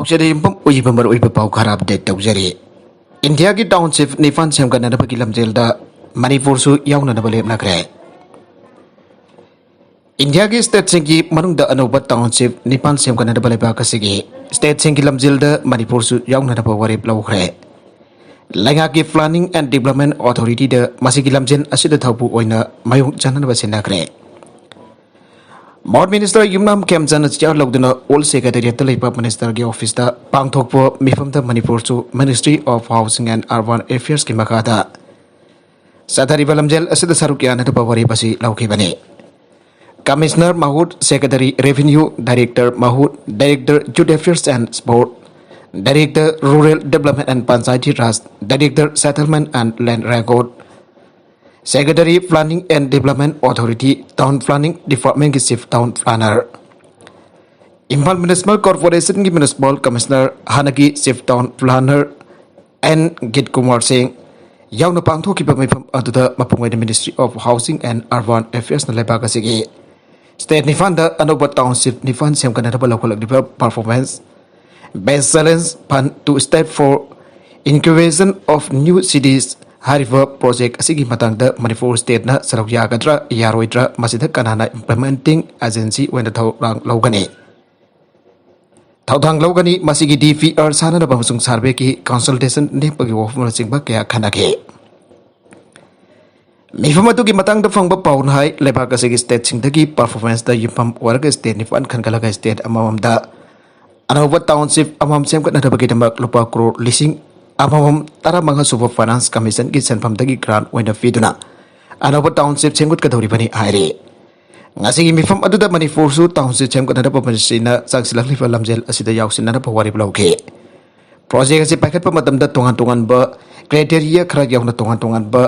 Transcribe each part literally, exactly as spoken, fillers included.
ꯄꯥꯎꯆꯦꯗ ꯌꯨꯝꯐꯝ ꯑꯣꯏꯕ ꯃꯔꯨꯑꯣꯏꯕ ꯄꯥꯎ ꯈꯔ ꯑꯞꯗꯦꯠ ꯇꯧꯖꯔꯤ꯫ ꯏꯟꯗꯤꯌꯥꯒꯤ ꯇꯥꯎꯟꯁꯤꯞ ꯅꯤꯄꯥꯟ ꯁꯦꯝꯒꯠꯅꯅꯕꯒꯤ ꯂꯝꯖꯦꯜꯗ ꯃꯅꯤꯄꯨꯔꯁꯨ ꯌꯥꯎꯅꯅꯕ ꯂꯦꯞꯅꯈ꯭ꯔꯦ꯫ ꯏꯟꯗꯤꯌꯥꯒꯤ ꯁ꯭ꯇꯦꯠꯁꯤꯡꯒꯤ ꯃꯅꯨꯡꯗ ꯑꯅꯧꯕ ꯇꯥꯎꯟꯁꯤꯞ ꯅꯤꯄꯥꯟ ꯁꯦꯝꯒꯠꯅꯅꯕ ꯂꯩꯕꯥꯛ ꯑꯁꯤꯒꯤ ꯁ꯭ꯇꯦꯠꯁꯤꯡꯒꯤ ꯂꯝꯖꯦꯜꯗ ꯃꯅꯤꯄꯨꯔꯁꯨ ꯌꯥꯎꯅꯅꯕ ꯋꯥꯔꯦꯞ ꯂꯧꯈ꯭ꯔꯦ꯫ ꯂꯩꯉꯥꯛꯀꯤ Planning and Development Authorityꯗ ꯃꯁꯤꯒꯤ ꯂꯝꯖꯦꯜ ꯑꯁꯤꯗ ꯊꯧꯕꯨ ꯑꯣꯏꯅ ꯃꯥꯌꯣꯛ ꯆꯥꯅꯅꯕ ꯁꯤꯟꯅꯈ꯭ꯔꯦ꯫ ꯃꯍꯨꯠ ꯃꯤꯅꯤꯁꯇꯔ ꯌꯨꯝꯅꯥꯝ ꯈꯦꯝꯆꯟꯅ ꯆꯤꯌꯥꯔ ꯂꯧꯗꯨꯅ ꯑꯣꯜ ꯁꯦꯀ꯭ꯔꯦꯇꯦꯔꯤꯌꯦꯠꯇ ꯂꯩꯕ ꯃꯤꯅꯤꯁꯇꯔꯒꯤ ꯑꯣꯐꯤꯁꯇ ꯄꯥꯡꯊꯣꯛꯄ ꯃꯤꯐꯝꯗ ꯃꯅꯤꯄꯨꯔꯁꯨ Ministry of Housing and Urban Affairsꯀꯤ ꯃꯈꯥꯗ ꯆꯠꯊꯔꯤꯕ ꯂꯝꯖꯦꯜ ꯑꯁꯤꯗ ꯁꯔꯨꯛ ꯌꯥꯅꯅꯕ ꯋꯥꯔꯦꯞ ꯑꯁꯤ ꯂꯧꯈꯤꯕꯅꯤ꯫ Commissioner ꯃꯍꯨꯠ, Secretary Revenue, Director ꯃꯍꯨꯠ, Director Youth Affairs and Sport, Director Rural Development and Panchayati Raj, Director Settlement and Land Record, Secretary Planning and Development Authority, Town Planning Departmentꯀꯤ Chief Town Planner, Imphal Municipal Corporationꯒꯤ Municipal Commissioner, ꯍꯥꯟꯅꯒꯤ Chief Town Planner N Geet Kumar Singh ꯌꯥꯎꯅ ꯄꯥꯡꯊꯣꯛꯈꯤꯕ ꯃꯤꯐꯝ ꯑꯗꯨꯗ ꯃꯄꯨꯡ ꯑꯣꯏꯅ Ministry of Housing and Urban Affairsꯅ ꯂꯩꯕꯥꯛ ꯑꯁꯤꯒꯤ ꯁ꯭ꯇꯦꯠ ꯅꯤꯄꯥꯟꯗ ꯑꯅꯧꯕ ꯇꯥꯎꯟꯁꯤꯞ ꯅꯤꯄꯥꯟ ꯁꯦꯝꯒꯠꯅꯅꯕ ꯂꯧꯈꯠꯂꯛꯂꯤꯕ Performance Based Challenge Fund to State for Incubation of New Cities ꯍꯥꯏꯔꯤꯕ ꯄ꯭ꯔꯣꯖꯦꯛ ꯑꯁꯤꯒꯤ ꯃꯇꯥꯡꯗ ꯃꯅꯤꯄꯨꯔ ꯁ꯭ꯇꯦꯠꯅ ꯁꯔꯨꯛ ꯌꯥꯒꯗ꯭ꯔꯥ ꯌꯥꯔꯣꯏꯗ꯭ꯔꯥ, ꯃꯁꯤꯗ ꯀꯅꯥꯅ implementing agency ꯑꯣꯏꯅ ꯊꯧꯔꯥꯡ ꯂꯧꯒꯅꯤ? ꯊꯧꯗꯥꯡ ꯂꯧꯒꯅꯤ꯫ ꯃꯁꯤꯒꯤ ꯗꯤ ꯄꯤ ꯑꯥꯔ ꯁꯥꯟꯅꯅꯕ ꯑꯃꯁꯨꯡ ꯁꯔꯚꯦꯒꯤ consultation ꯅꯦꯛꯄꯒꯤ ꯋꯥꯐꯝꯅꯆꯤꯡꯕ ꯀꯌꯥ ꯈꯟꯅꯈꯤ꯫ ꯃꯤꯐꯝ ꯑꯗꯨꯒꯤ ꯃꯇꯥꯡꯗ ꯐꯪꯕ ꯄꯥꯎꯅ ꯍꯥꯏ, ꯂꯩꯕꯥꯛ ꯑꯁꯤꯒꯤ ꯁ꯭ꯇꯦꯠꯁꯤꯡꯗꯒꯤ performanceꯇ ꯌꯨꯝꯐꯝ ꯑꯣꯏꯔꯒ ꯁ꯭ꯇꯦꯠ ꯅꯤꯄꯥꯟ ꯈꯟꯒꯠꯂꯒ ꯁ꯭ꯇꯦꯠ ꯑꯃꯃꯝꯗ ꯑꯅꯧꯕ ꯇꯥꯎꯟꯁꯤꯞ ꯑꯃꯃꯝ ꯁꯦꯝꯒꯠꯅꯅꯕꯒꯤꯗꯃꯛ ꯂꯨꯄꯥ ꯀ꯭ꯔꯣꯔ ꯂꯤꯁꯤꯡ ꯑꯃꯃꯝ ꯇꯔꯥꯃꯉꯥ ꯁꯨꯕ Finance Commissionꯒꯤ ꯁꯦꯟꯐꯝꯗꯒꯤ grant ꯑꯣꯏꯅ ꯄꯤꯗꯨꯅ ꯑꯅꯧꯕ ꯇꯥꯎꯟꯁꯤꯞ ꯁꯦꯝꯒꯠꯀꯗꯧꯔꯤꯕꯅꯤ ꯍꯥꯏꯔꯤ꯫ ꯉꯁꯤꯒꯤ ꯃꯤꯐꯝ ꯑꯗꯨꯗ ꯃꯅꯤꯄꯨꯔꯁꯨ ꯇꯥꯎꯟꯁꯤꯞ ꯁꯦꯝꯒꯠꯅꯅꯕ ꯃꯁꯤꯅ ꯆꯪꯁꯤꯜꯂꯛꯂꯤꯕ ꯂꯝꯖꯦꯜ ꯑꯁꯤꯗ ꯌꯥꯎꯁꯤꯟꯅꯅꯕ ꯋꯥꯔꯦꯞ ꯂꯧꯈꯤ꯫ ꯄ꯭ꯔꯣꯖꯦꯛ ꯑꯁꯤ ꯄꯥꯏꯈꯠꯄ ꯃꯇꯝꯗ ꯇꯣꯉꯥꯟ ꯇꯣꯉꯥꯟꯕ criteria ꯈꯔ ꯌꯥꯎꯅ ꯇꯣꯉꯥꯟ ꯇꯣꯉꯥꯟꯕ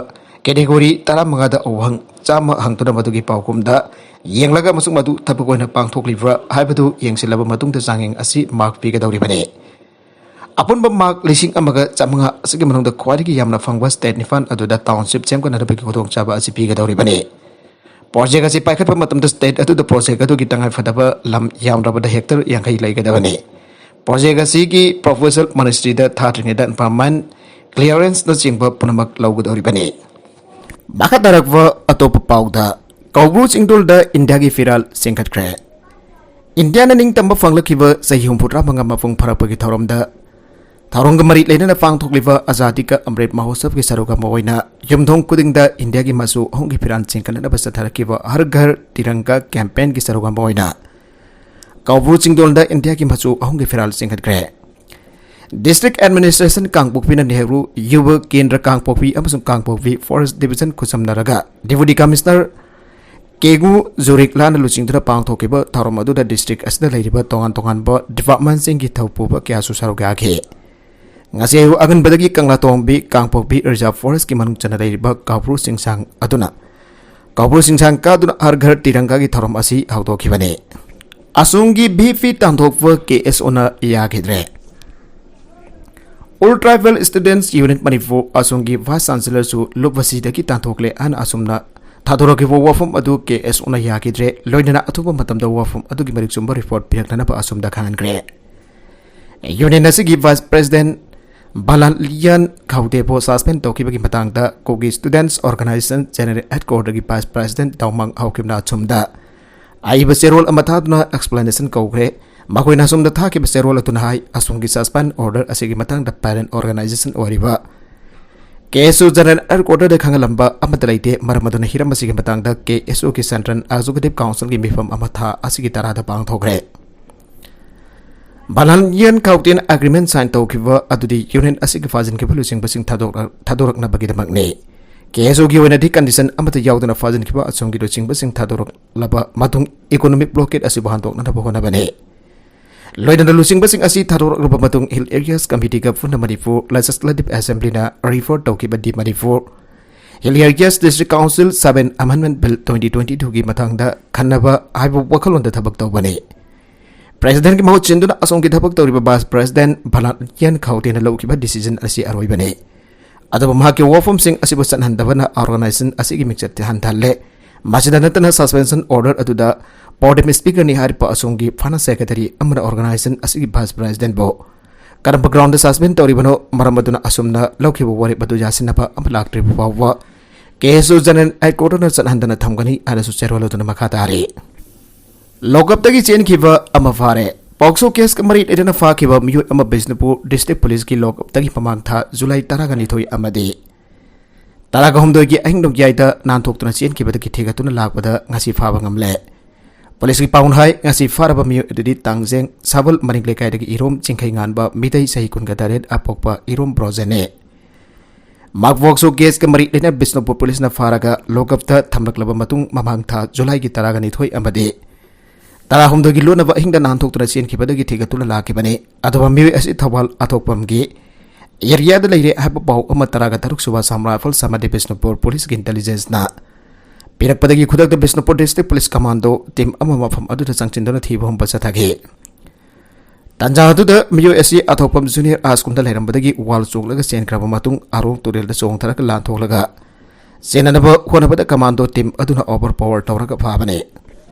category ꯇꯔꯥꯃꯉꯥꯗ ꯑꯋꯥꯡ ꯆꯥꯝꯃ ꯍꯪꯗꯨꯅ ꯃꯗꯨꯒꯤ ꯄꯥꯎꯈꯨꯝꯗ ꯌꯦꯡꯂꯒ ꯑꯃꯁꯨꯡ ꯃꯗꯨ ꯊꯕꯛ ꯑꯣꯏꯅ ꯄꯥꯡꯊꯣꯛꯂꯤꯕ꯭ꯔꯥ ꯍꯥꯏꯕꯗꯨ ꯌꯦꯡꯁꯤꯜꯂꯕ ꯃꯇꯨꯡꯗ ꯆꯥꯡꯌꯦꯡ ꯑꯁꯤ mark ꯄꯤꯒꯗꯧꯔꯤꯕꯅꯤ꯫ ꯑꯄꯨꯟꯕ mark ꯂꯤꯁꯤꯡ ꯑꯃꯒ ꯆꯥꯝꯃꯉꯥ ꯑꯁꯤꯒꯤ ꯃꯅꯨꯡꯗ ꯈ꯭ꯋꯥꯏꯗꯒꯤ ꯌꯥꯝꯅ ꯐꯪꯕ ꯁ꯭ꯇꯦꯠ ꯅꯤꯄꯥꯟ ꯑꯗꯨꯗ ꯇꯥꯎꯟꯁꯤꯞ ꯁꯦꯝꯒꯠꯅꯅꯕꯒꯤ ꯈꯨꯗꯣꯡꯆꯥꯕ ꯑꯁꯤ ꯄꯤꯒꯗꯧꯔꯤꯕꯅꯤ꯫ ꯄ꯭ꯔꯣꯖꯦꯛ ꯑꯁꯤ ꯄꯥꯏꯈꯠꯄ ꯃꯇꯝꯗ ꯁ꯭ꯇꯦꯠ ꯑꯗꯨꯗ ꯄ꯭ꯔꯣꯖꯦꯛ ꯑꯗꯨꯒꯤ ꯇꯉꯥꯏꯐꯗꯕ ꯂꯝ ꯌꯥꯝꯗ꯭ꯔꯕꯗ ꯍꯦꯛꯇꯔ ꯌꯥꯡꯈꯩ ꯂꯩꯒꯗꯕꯅꯤ꯫ ꯄ꯭ꯔꯣꯖꯦꯛ ꯑꯁꯤꯒꯤ ꯄ꯭ꯔꯣꯄꯣꯖꯦꯜ ꯃꯤꯅꯤꯁꯇ꯭ꯔꯤꯗ ꯊꯥꯗ꯭ꯔꯤꯉꯩꯗ ꯏꯟꯐꯣꯔꯃꯦꯟ, ꯀ꯭ꯂꯤꯌꯥꯔꯦꯟꯁꯅꯆꯤꯡꯕ ꯄꯨꯝꯅꯃꯛ ꯂꯧꯒꯗꯧꯔꯤꯕꯅꯤ꯫ ꯃꯈꯥ ꯇꯥꯔꯛꯄ ꯑꯇꯣꯞꯄ ꯄꯥꯎꯗ, ꯀꯧꯕ꯭ꯔꯨ ꯆꯤꯡꯗꯣꯜꯗ ꯏꯟꯗꯤꯌꯥꯒꯤ ꯐꯤꯔꯥꯜ ꯆꯤꯡꯈꯠꯈ꯭ꯔꯦ꯫ ꯏꯟꯗꯤꯌꯥꯅ ꯅꯤꯡꯇꯝꯕ ꯐꯪꯂꯛꯈꯤꯕ ꯆꯍꯤ ꯍꯨꯝꯐꯨꯇꯔꯥ ꯃꯉꯥ ꯃꯄꯨꯡ ꯐꯥꯔꯛꯄꯒꯤ ꯊꯧꯔꯝꯗ, ꯊꯧꯔꯝꯒ ꯃꯔꯤ ꯂꯩꯅꯅ ꯄꯥꯡꯊꯣꯛꯂꯤꯕ ꯑꯖꯥꯗꯤ ꯀ ꯑꯃ꯭ꯔꯤꯠ ꯃꯍꯣꯠꯁꯕꯒꯤ ꯁꯔꯨꯛ ꯑꯃ ꯑꯣꯏꯅ ꯌꯨꯝꯊꯣꯡ ꯈꯨꯗꯤꯡꯗ ꯏꯟꯗꯤꯌꯥꯒꯤ ꯃꯆꯨ ꯑꯍꯨꯝꯒꯤ ꯐꯤꯔꯥꯜ ꯆꯤꯡꯈꯠꯅꯅꯕ ꯆꯠꯊꯔꯛꯈꯤꯕ ꯍꯔ ꯘꯔ ꯇꯤꯔꯪꯒꯥ ꯀꯦꯝꯄꯦꯟꯒꯤ ꯁꯔꯨꯛ ꯑꯃ ꯑꯣꯏꯅ ꯀꯧꯕ꯭ꯔꯨ ꯆꯤꯡꯗꯣꯜꯗ ꯏꯟꯗꯤꯌꯥꯒꯤ ꯃꯆꯨ ꯑꯍꯨꯝꯒꯤ ꯐꯤꯔꯥꯜ ꯆꯤꯡꯈꯠꯈ꯭ꯔꯦ꯫ ꯗꯤꯁꯇ꯭ꯔꯤꯛ ꯑꯦꯗꯃꯤꯅꯤꯁꯇ꯭ꯔꯦꯁꯟ ꯀꯥꯡꯄꯣꯛꯄꯤꯅ ꯅꯦꯍꯔꯨ ꯌꯨꯕ ꯀꯦꯟꯗ꯭ꯔ ꯀꯥꯡꯄꯣꯛꯄꯤ ꯑꯃꯁꯨꯡ ꯀꯥꯡꯄꯣꯛꯄꯤ ꯐꯣꯔꯦꯁ ꯗꯤꯕꯤꯖꯟ ꯈꯨꯠꯁꯝꯅꯔꯒ ꯗꯦꯄꯨꯇꯤ ꯀꯃꯤꯁꯅꯔ ꯀꯦꯒꯨ ꯖꯨꯔꯤꯛꯂꯥꯅ ꯂꯨꯆꯤꯡꯗꯨꯅ ꯄꯥꯡꯊꯣꯛꯈꯤꯕ ꯊꯧꯔꯝ ꯑꯗꯨꯗ ꯗꯤꯁꯇ꯭ꯔꯤꯛ ꯑꯁꯤꯗ ꯂꯩꯔꯤꯕ ꯇꯣꯉꯥꯟ ꯇꯣꯉꯥꯟꯕ ꯗꯤꯄꯥꯔꯠꯃꯦꯟꯁꯤꯡꯒꯤ ꯊꯧꯄꯨꯕ ꯀꯌꯥꯁꯨ ꯁꯔꯨꯛ ꯌꯥꯈꯤ꯫ ꯉꯁꯤ ꯑꯌꯨꯛ ꯑꯉꯟꯕꯗꯒꯤ ꯀꯪꯂꯥꯇꯣꯡꯕꯤ ꯀꯥꯡꯄꯣꯛꯄꯤ ꯔꯤꯖꯥꯔꯚ ꯐꯣꯔꯦꯁꯀꯤ ꯃꯅꯨꯡ ꯆꯟꯅ ꯂꯩꯔꯤꯕ ꯀꯧꯕ꯭ꯔꯨ ꯆꯤꯡꯁꯥꯡ ꯑꯗꯨꯅ ꯀꯧꯕ꯭ꯔꯨ ꯆꯤꯡꯁꯥꯡ ꯀꯥꯗꯨꯅ ꯍꯔ ꯘꯔ ꯇꯤꯔꯪꯒꯥꯒꯤ ꯊꯧꯔꯝ ꯑꯁꯤ ꯍꯧꯗꯣꯛꯈꯤꯕꯅꯤ꯫ ꯑꯁꯣꯝꯒꯤ ꯚꯤ ꯄꯤ ꯇꯥꯟꯊꯣꯛꯄ ꯀꯦ ꯑꯦꯁ ꯑꯣꯅ ꯌꯥꯈꯤꯗ꯭ꯔꯦ꯫ All Tribal Students Union Manipur ꯑꯁꯣꯝꯒꯤ ꯚꯥꯏꯁ ꯆꯥꯟꯁꯦꯂꯔꯁꯨ ꯂꯨꯞ ꯑꯁꯤꯗꯒꯤ ꯇꯥꯟꯊꯣꯛꯂꯦ ꯍꯥꯏꯅ ꯑꯁꯣꯝꯅ ꯊꯥꯗꯣꯔꯛꯈꯤꯕ ꯋꯥꯐꯝ ꯑꯗꯨ ꯀꯦ ꯑꯦꯁ ꯑꯣꯅ ꯌꯥꯈꯤꯗ꯭ꯔꯦ, ꯂꯣꯏꯅꯅ ꯑꯊꯨꯕ ꯃꯇꯝꯗ ꯋꯥꯐꯝ ꯑꯗꯨꯒꯤ ꯃꯔꯤꯛ ꯆꯨꯝꯕ ꯔꯤꯄꯣꯔꯠ ꯄꯤꯔꯛꯅꯅꯕ ꯑꯁꯣꯝꯗ ꯈꯪꯍꯟꯈ꯭ꯔꯦ꯫ ꯌꯨꯅꯤꯌꯟ ꯑꯁꯤꯒꯤ ꯚꯥꯏꯁ ꯄ꯭ꯔꯦꯁꯤꯗꯦꯟꯠ ꯚꯥꯂꯥꯟꯂꯤꯌꯥꯟ ꯈꯧꯗꯦꯕꯨ ꯁꯁꯄꯦꯟ ꯇꯧꯈꯤꯕꯒꯤ ꯃꯇꯥꯡꯗ ꯀꯨꯀꯤ ꯁ꯭ꯇꯨꯗꯦꯟꯠꯁ ꯑꯣꯔꯒꯅꯥꯏꯖꯦꯁꯟ ꯖꯦꯅꯔꯦꯜ ꯍꯦꯗꯀ꯭ꯋꯥꯇꯔꯒꯤ ꯚꯥꯏꯁ ꯄ꯭ꯔꯦꯁꯤꯗꯦꯟꯠ ꯇꯥꯎꯃꯥꯡ ꯍꯥꯎꯀꯤꯝꯅ ꯑꯁꯣꯝꯗ ꯑꯏꯕ ꯆꯦꯔꯣꯜ ꯑꯃ ꯊꯥꯗꯨꯅ ꯑꯦꯛꯁꯄ꯭ꯂꯦꯅꯦꯁꯟ ꯀꯧꯈ꯭ꯔꯦ꯫ ꯃꯈꯣꯏꯅ ꯑꯁꯣꯝꯗ ꯊꯥꯈꯤꯕ ꯆꯦꯔꯣꯜ ꯑꯗꯨꯅ ꯍꯥꯏ, ꯑꯁꯣꯝꯒꯤ ꯁꯁꯄꯦꯟ ꯑꯣꯔꯗꯔ ꯑꯁꯤꯒꯤ ꯃꯇꯥꯡꯗ ꯄꯦꯔꯦꯟꯠ ꯑꯣꯔꯒꯅꯥꯏꯖꯦꯁꯟ ꯑꯣꯏꯔꯤꯕ ꯀꯦ ꯑꯦꯁ ꯑꯣ ꯖꯦꯅꯔꯦꯜ ꯍꯦꯗꯀ꯭ꯋꯥꯇꯔꯗ ꯈꯪꯍꯜꯂꯝꯕ ꯑꯃꯠꯇ ꯂꯩꯇꯦ꯫ ꯃꯔꯝ ꯑꯗꯨꯅ ꯍꯤꯔꯝ ꯑꯁꯤꯒꯤ ꯃꯇꯥꯡꯗ ꯀꯦ ꯑꯦꯁ ꯑꯣꯒꯤ ꯁꯦꯟꯇ꯭ꯔꯦꯜ ꯑꯦꯛꯖꯤꯀ꯭ꯌꯨꯇꯤꯚ ꯀꯥꯎꯟꯁꯤꯜꯒꯤ ꯃꯤꯐꯝ ꯑꯃ ꯊꯥ ꯑꯁꯤꯒꯤ ꯇꯔꯥꯗ ꯄꯥꯡꯊꯣꯛꯈ꯭ꯔꯦ꯫ ꯚꯥꯂꯥꯟꯂꯤꯌꯥꯟ ꯈꯧꯗꯦꯅ ꯑꯦꯒ꯭ꯔꯤꯃꯦꯟ ꯁꯥꯏꯟ ꯇꯧꯈꯤꯕ ꯑꯗꯨꯗꯤ ꯌꯨꯅꯤꯌꯟ ꯑꯁꯤꯒꯤ ꯐꯥꯖꯤꯟꯈꯤꯕ ꯂꯨꯆꯤꯡꯕꯁꯤꯡ ꯊꯥꯗꯣꯛ-, ꯊꯥꯗꯣꯔꯛꯅꯕꯒꯤꯗꯃꯛꯅꯤ꯫ ꯀꯦ ꯑꯦꯁ ꯑꯣꯒꯤ ꯑꯣꯏꯅꯗꯤ ꯀꯟꯗꯤꯁꯟ ꯑꯃꯠꯇ ꯌꯥꯎꯗꯅ ꯐꯥꯖꯤꯟꯈꯤꯕ ꯑꯁꯣꯝꯒꯤ ꯂꯨꯆꯤꯡꯕꯁꯤꯡ ꯊꯥꯗꯣꯔꯛꯂꯕ ꯃꯇꯨꯡ ꯏꯀꯣꯅꯣꯃꯤꯛ ꯕ꯭ꯂꯣꯀꯦꯠ ꯑꯁꯤꯕꯨ ꯍꯟꯗꯣꯛꯅꯅꯕ ꯍꯣꯠꯅꯕꯅꯤ꯫ ꯂꯣꯏꯅꯅ ꯂꯨꯆꯤꯡꯕꯁꯤꯡ ꯑꯁꯤ ꯊꯥꯗꯣꯔꯛꯂꯕ ꯃꯇꯨꯡ ꯍꯤꯜ ꯑꯦꯔꯤꯌꯥꯁ ꯀꯃꯤꯇꯤꯒ ꯄꯨꯟꯅ ꯃꯅꯤꯄꯨꯔ ꯂꯦꯖꯤꯁꯂꯦꯇꯤꯚ ꯑꯦꯁꯦꯝꯕ꯭ꯂꯤꯅ ꯔꯤꯐꯔ ꯇꯧꯈꯤꯕ the Manipur hill areas district council seven amendment bill twenty twenty ꯇꯨꯒꯤ ꯃꯇꯥꯡꯗ ꯈꯟꯅꯕ ꯍꯥꯏꯕ ꯋꯥꯈꯜꯂꯣꯟꯗ ꯊꯕꯛ ꯇꯧꯕꯅꯤ꯫ ꯄ꯭ꯔꯦꯁꯤꯗꯦꯟꯠꯀꯤ ꯃꯍꯨꯠ ꯁꯤꯟꯗꯨꯅ ꯑꯁꯣꯝꯒꯤ ꯊꯕꯛ ꯇꯧꯔꯤꯕ ꯚꯥꯏꯁ ꯄ꯭ꯔꯦꯁꯤꯗꯦꯟꯠ ꯚꯥꯂꯥꯟꯂꯤꯌꯥꯟ ꯈꯧꯗꯦꯅ ꯂꯧꯈꯤꯕ ꯗꯤꯁꯤꯖꯟ ꯑꯁꯤ ꯑꯔꯣꯏꯕꯅꯤ꯫ ꯑꯗꯨꯕꯨ ꯃꯍꯥꯛꯀꯤ ꯋꯥꯐꯝꯁꯤꯡ ꯑꯁꯤꯕꯨ ꯆꯠꯍꯟꯗꯕꯅ ꯑꯣꯔꯒꯅꯥꯏꯖꯦꯁꯟ ꯑꯁꯤꯒꯤ ꯃꯤꯡꯆꯠ ꯍꯟꯊꯍꯜꯂꯦ꯫ ꯃꯁꯤꯗ ꯅꯠꯇꯅ suspension order ꯑꯗꯨꯗ ꯄ꯭ꯔꯣꯇꯦꯝ ꯁ꯭ꯄꯤꯀꯔꯅꯤ ꯍꯥꯏꯔꯤꯕ ꯑꯁꯣꯝꯒꯤ ꯐꯥꯏꯅꯥꯟꯁ ꯁꯦꯀ꯭ꯔꯦꯇꯔꯤ ꯑꯃꯅ ꯑꯣꯔꯒꯅꯥꯏꯖꯦꯁꯟ ꯑꯁꯤꯒꯤ ꯚꯥꯏꯁ ꯄ꯭ꯔꯦꯁꯤꯗꯦꯟꯕꯨ ꯀꯔꯝꯕ ꯒ꯭ꯔꯥꯎꯟꯗ ꯁꯁꯄꯦꯟ ꯇꯧꯔꯤꯕꯅꯣ, ꯃꯔꯝ ꯑꯗꯨꯅ ꯑꯁꯨꯝꯅ ꯂꯧꯈꯤꯕ ꯋꯥꯔꯦꯞ ꯑꯗꯨ ꯌꯥꯁꯤꯟꯅꯕ ꯑꯃ ꯂꯥꯛꯇ꯭ꯔꯤꯕ ꯐꯥꯎꯕ ꯀꯦꯁ ꯑꯗꯨ ꯖꯦꯅꯔꯦꯜ ꯍꯦꯗꯀ꯭ꯋꯥꯇꯔꯗ ꯆꯠꯍꯟꯗꯅ ꯊꯝꯒꯅꯤ ꯍꯥꯏꯅꯁꯨ ꯆꯦꯔꯣꯜ ꯑꯗꯨꯅ ꯃꯈꯥ ꯇꯥꯔꯤ꯫ ꯂꯣꯀꯞꯇꯒꯤ ꯆꯦꯟꯈꯤꯕ ꯑꯃ ꯐꯥꯔꯦ꯫ ꯄꯣꯛꯁꯣ ꯀꯦꯁꯀ ꯃꯔꯤ ꯂꯩꯅꯅ ꯐꯥꯈꯤꯕ ꯃꯤꯑꯣꯏ ꯑꯃ ꯕꯤꯁꯅꯨꯄꯨꯔ ꯗꯤꯁꯇ꯭ꯔꯤꯛ ꯄꯨꯂꯤꯁꯀꯤ ꯂꯣꯀꯞꯇꯒꯤ ꯃꯃꯥꯡ ꯊꯥ ꯖꯨꯂꯥꯏ ꯇꯔꯥꯒ ꯅꯤꯊꯣꯏ ꯑꯃꯗꯤ ꯇꯔꯥꯒ ꯍꯨꯝꯗꯣꯏꯒꯤ ꯑꯍꯤꯡ ꯅꯣꯡꯌꯥꯏꯗ ꯅꯥꯟꯊꯣꯛꯇꯨꯅ ꯆꯦꯟꯈꯤꯕꯗꯒꯤ ꯊꯤꯒꯠꯇꯨꯅ ꯂꯥꯛꯄꯗ ꯉꯁꯤ ꯐꯥꯕ ꯉꯝꯂꯦ꯫ ꯄꯨꯂꯤꯁꯀꯤ ꯄꯥꯎꯅ ꯍꯥꯏ, ꯉꯁꯤ ꯐꯥꯔꯕ ꯃꯤꯑꯣꯏ ꯑꯗꯨꯗꯤ ꯇꯥꯡꯖꯦꯡ ꯁꯥꯕꯜ ꯃꯅꯤꯡ ꯂꯩꯀꯥꯏꯗꯒꯤ ꯏꯔꯣꯝ ꯆꯤꯡꯈꯩ ꯉꯥꯟꯕ ꯃꯤꯇꯩ ꯆꯍꯤ ꯀꯨꯟꯒ ꯇꯔꯦꯠ ꯑꯄꯣꯛꯄ ꯏꯔꯣꯝ ꯕ꯭ꯔꯣꯖꯦꯟꯅꯤ꯫ ꯃꯥꯛ ꯄꯣꯛꯁꯣ ꯀꯦꯁꯀ ꯃꯔꯤ ꯂꯩꯅ ꯕꯤꯁꯅꯨꯄꯨꯔ ꯄꯨꯂꯤꯁꯅ ꯐꯥꯔꯒ ꯂꯣꯀꯞꯇ ꯊꯝꯂꯛꯂꯕ ꯃꯇꯨꯡ ꯃꯃꯥꯡ ꯊꯥ ꯖꯨꯂꯥꯏꯒꯤ ꯇꯔꯥꯒ ꯅꯤꯊꯣꯏ ꯑꯃꯗꯤ ꯇꯔꯥꯍꯨꯝꯗꯣꯏꯒꯤ ꯂꯣꯟꯅꯕ ꯑꯍꯤꯡꯗ ꯅꯥꯟꯊꯣꯛꯇꯨꯅ ꯆꯦꯟꯈꯤꯕꯗꯒꯤ ꯊꯤꯒꯠꯇꯨꯅ ꯂꯥꯛꯈꯤꯕꯅꯤ꯫ ꯑꯗꯨꯒ ꯃꯤꯑꯣꯏ ꯑꯁꯤ ꯊꯧꯕꯥꯜ ꯑꯊꯣꯛꯄꯝꯒꯤ ꯑꯦꯔꯤꯌꯥꯗ ꯂꯩꯔꯦ ꯍꯥꯏꯕ ꯄꯥꯎ ꯑꯃ ꯇꯔꯥꯒ ꯇꯔꯨꯛ ꯁꯨꯕ ꯑꯁꯥꯝ ꯔꯥꯏꯐꯜꯁ ꯑꯃꯗꯤ ꯕꯤꯁꯅꯨꯄꯨꯔ ꯄꯨꯂꯤꯁꯀꯤ ꯏꯟꯇꯦꯂꯤꯖꯦꯟꯁꯅ ꯄꯤꯔꯛꯄꯗꯒꯤ ꯈꯨꯗꯛꯇ Bishnupur district police commando team ꯑꯃ ꯃꯐꯝ ꯑꯗꯨꯗ ꯆꯪꯁꯤꯟꯗꯨꯅ ꯊꯤꯕ ꯍꯨꯝꯕ ꯆꯠꯊꯈꯤ꯫ ꯇꯥꯟꯖꯥ ꯑꯗꯨꯗ ꯃꯤꯑꯣꯏ ꯑꯁꯤ ꯑꯊꯣꯛꯄꯝ ꯖꯨꯅꯤꯌꯔ ꯍꯥꯏ ꯁ꯭ꯀꯨꯜꯗ ꯂꯩꯔꯝꯕꯗꯒꯤ ꯋꯥꯜ ꯆꯣꯡꯂꯒ ꯆꯦꯟꯈ꯭ꯔꯕ ꯃꯇꯨꯡ ꯑꯔꯣꯡ ꯇꯨꯔꯦꯜꯗ ꯆꯣꯡꯊꯔꯒ ꯂꯥꯟꯊꯣꯛꯂꯒ ꯆꯦꯟꯅꯅꯕ ꯍꯣꯠꯅꯕꯗ ꯀꯃꯥꯟꯗꯣ ꯇꯤꯝ ꯑꯗꯨꯅ ꯑꯣꯚꯔ ꯄꯥꯋꯔ ꯇꯧꯔꯒ ꯐꯥꯕꯅꯤ꯫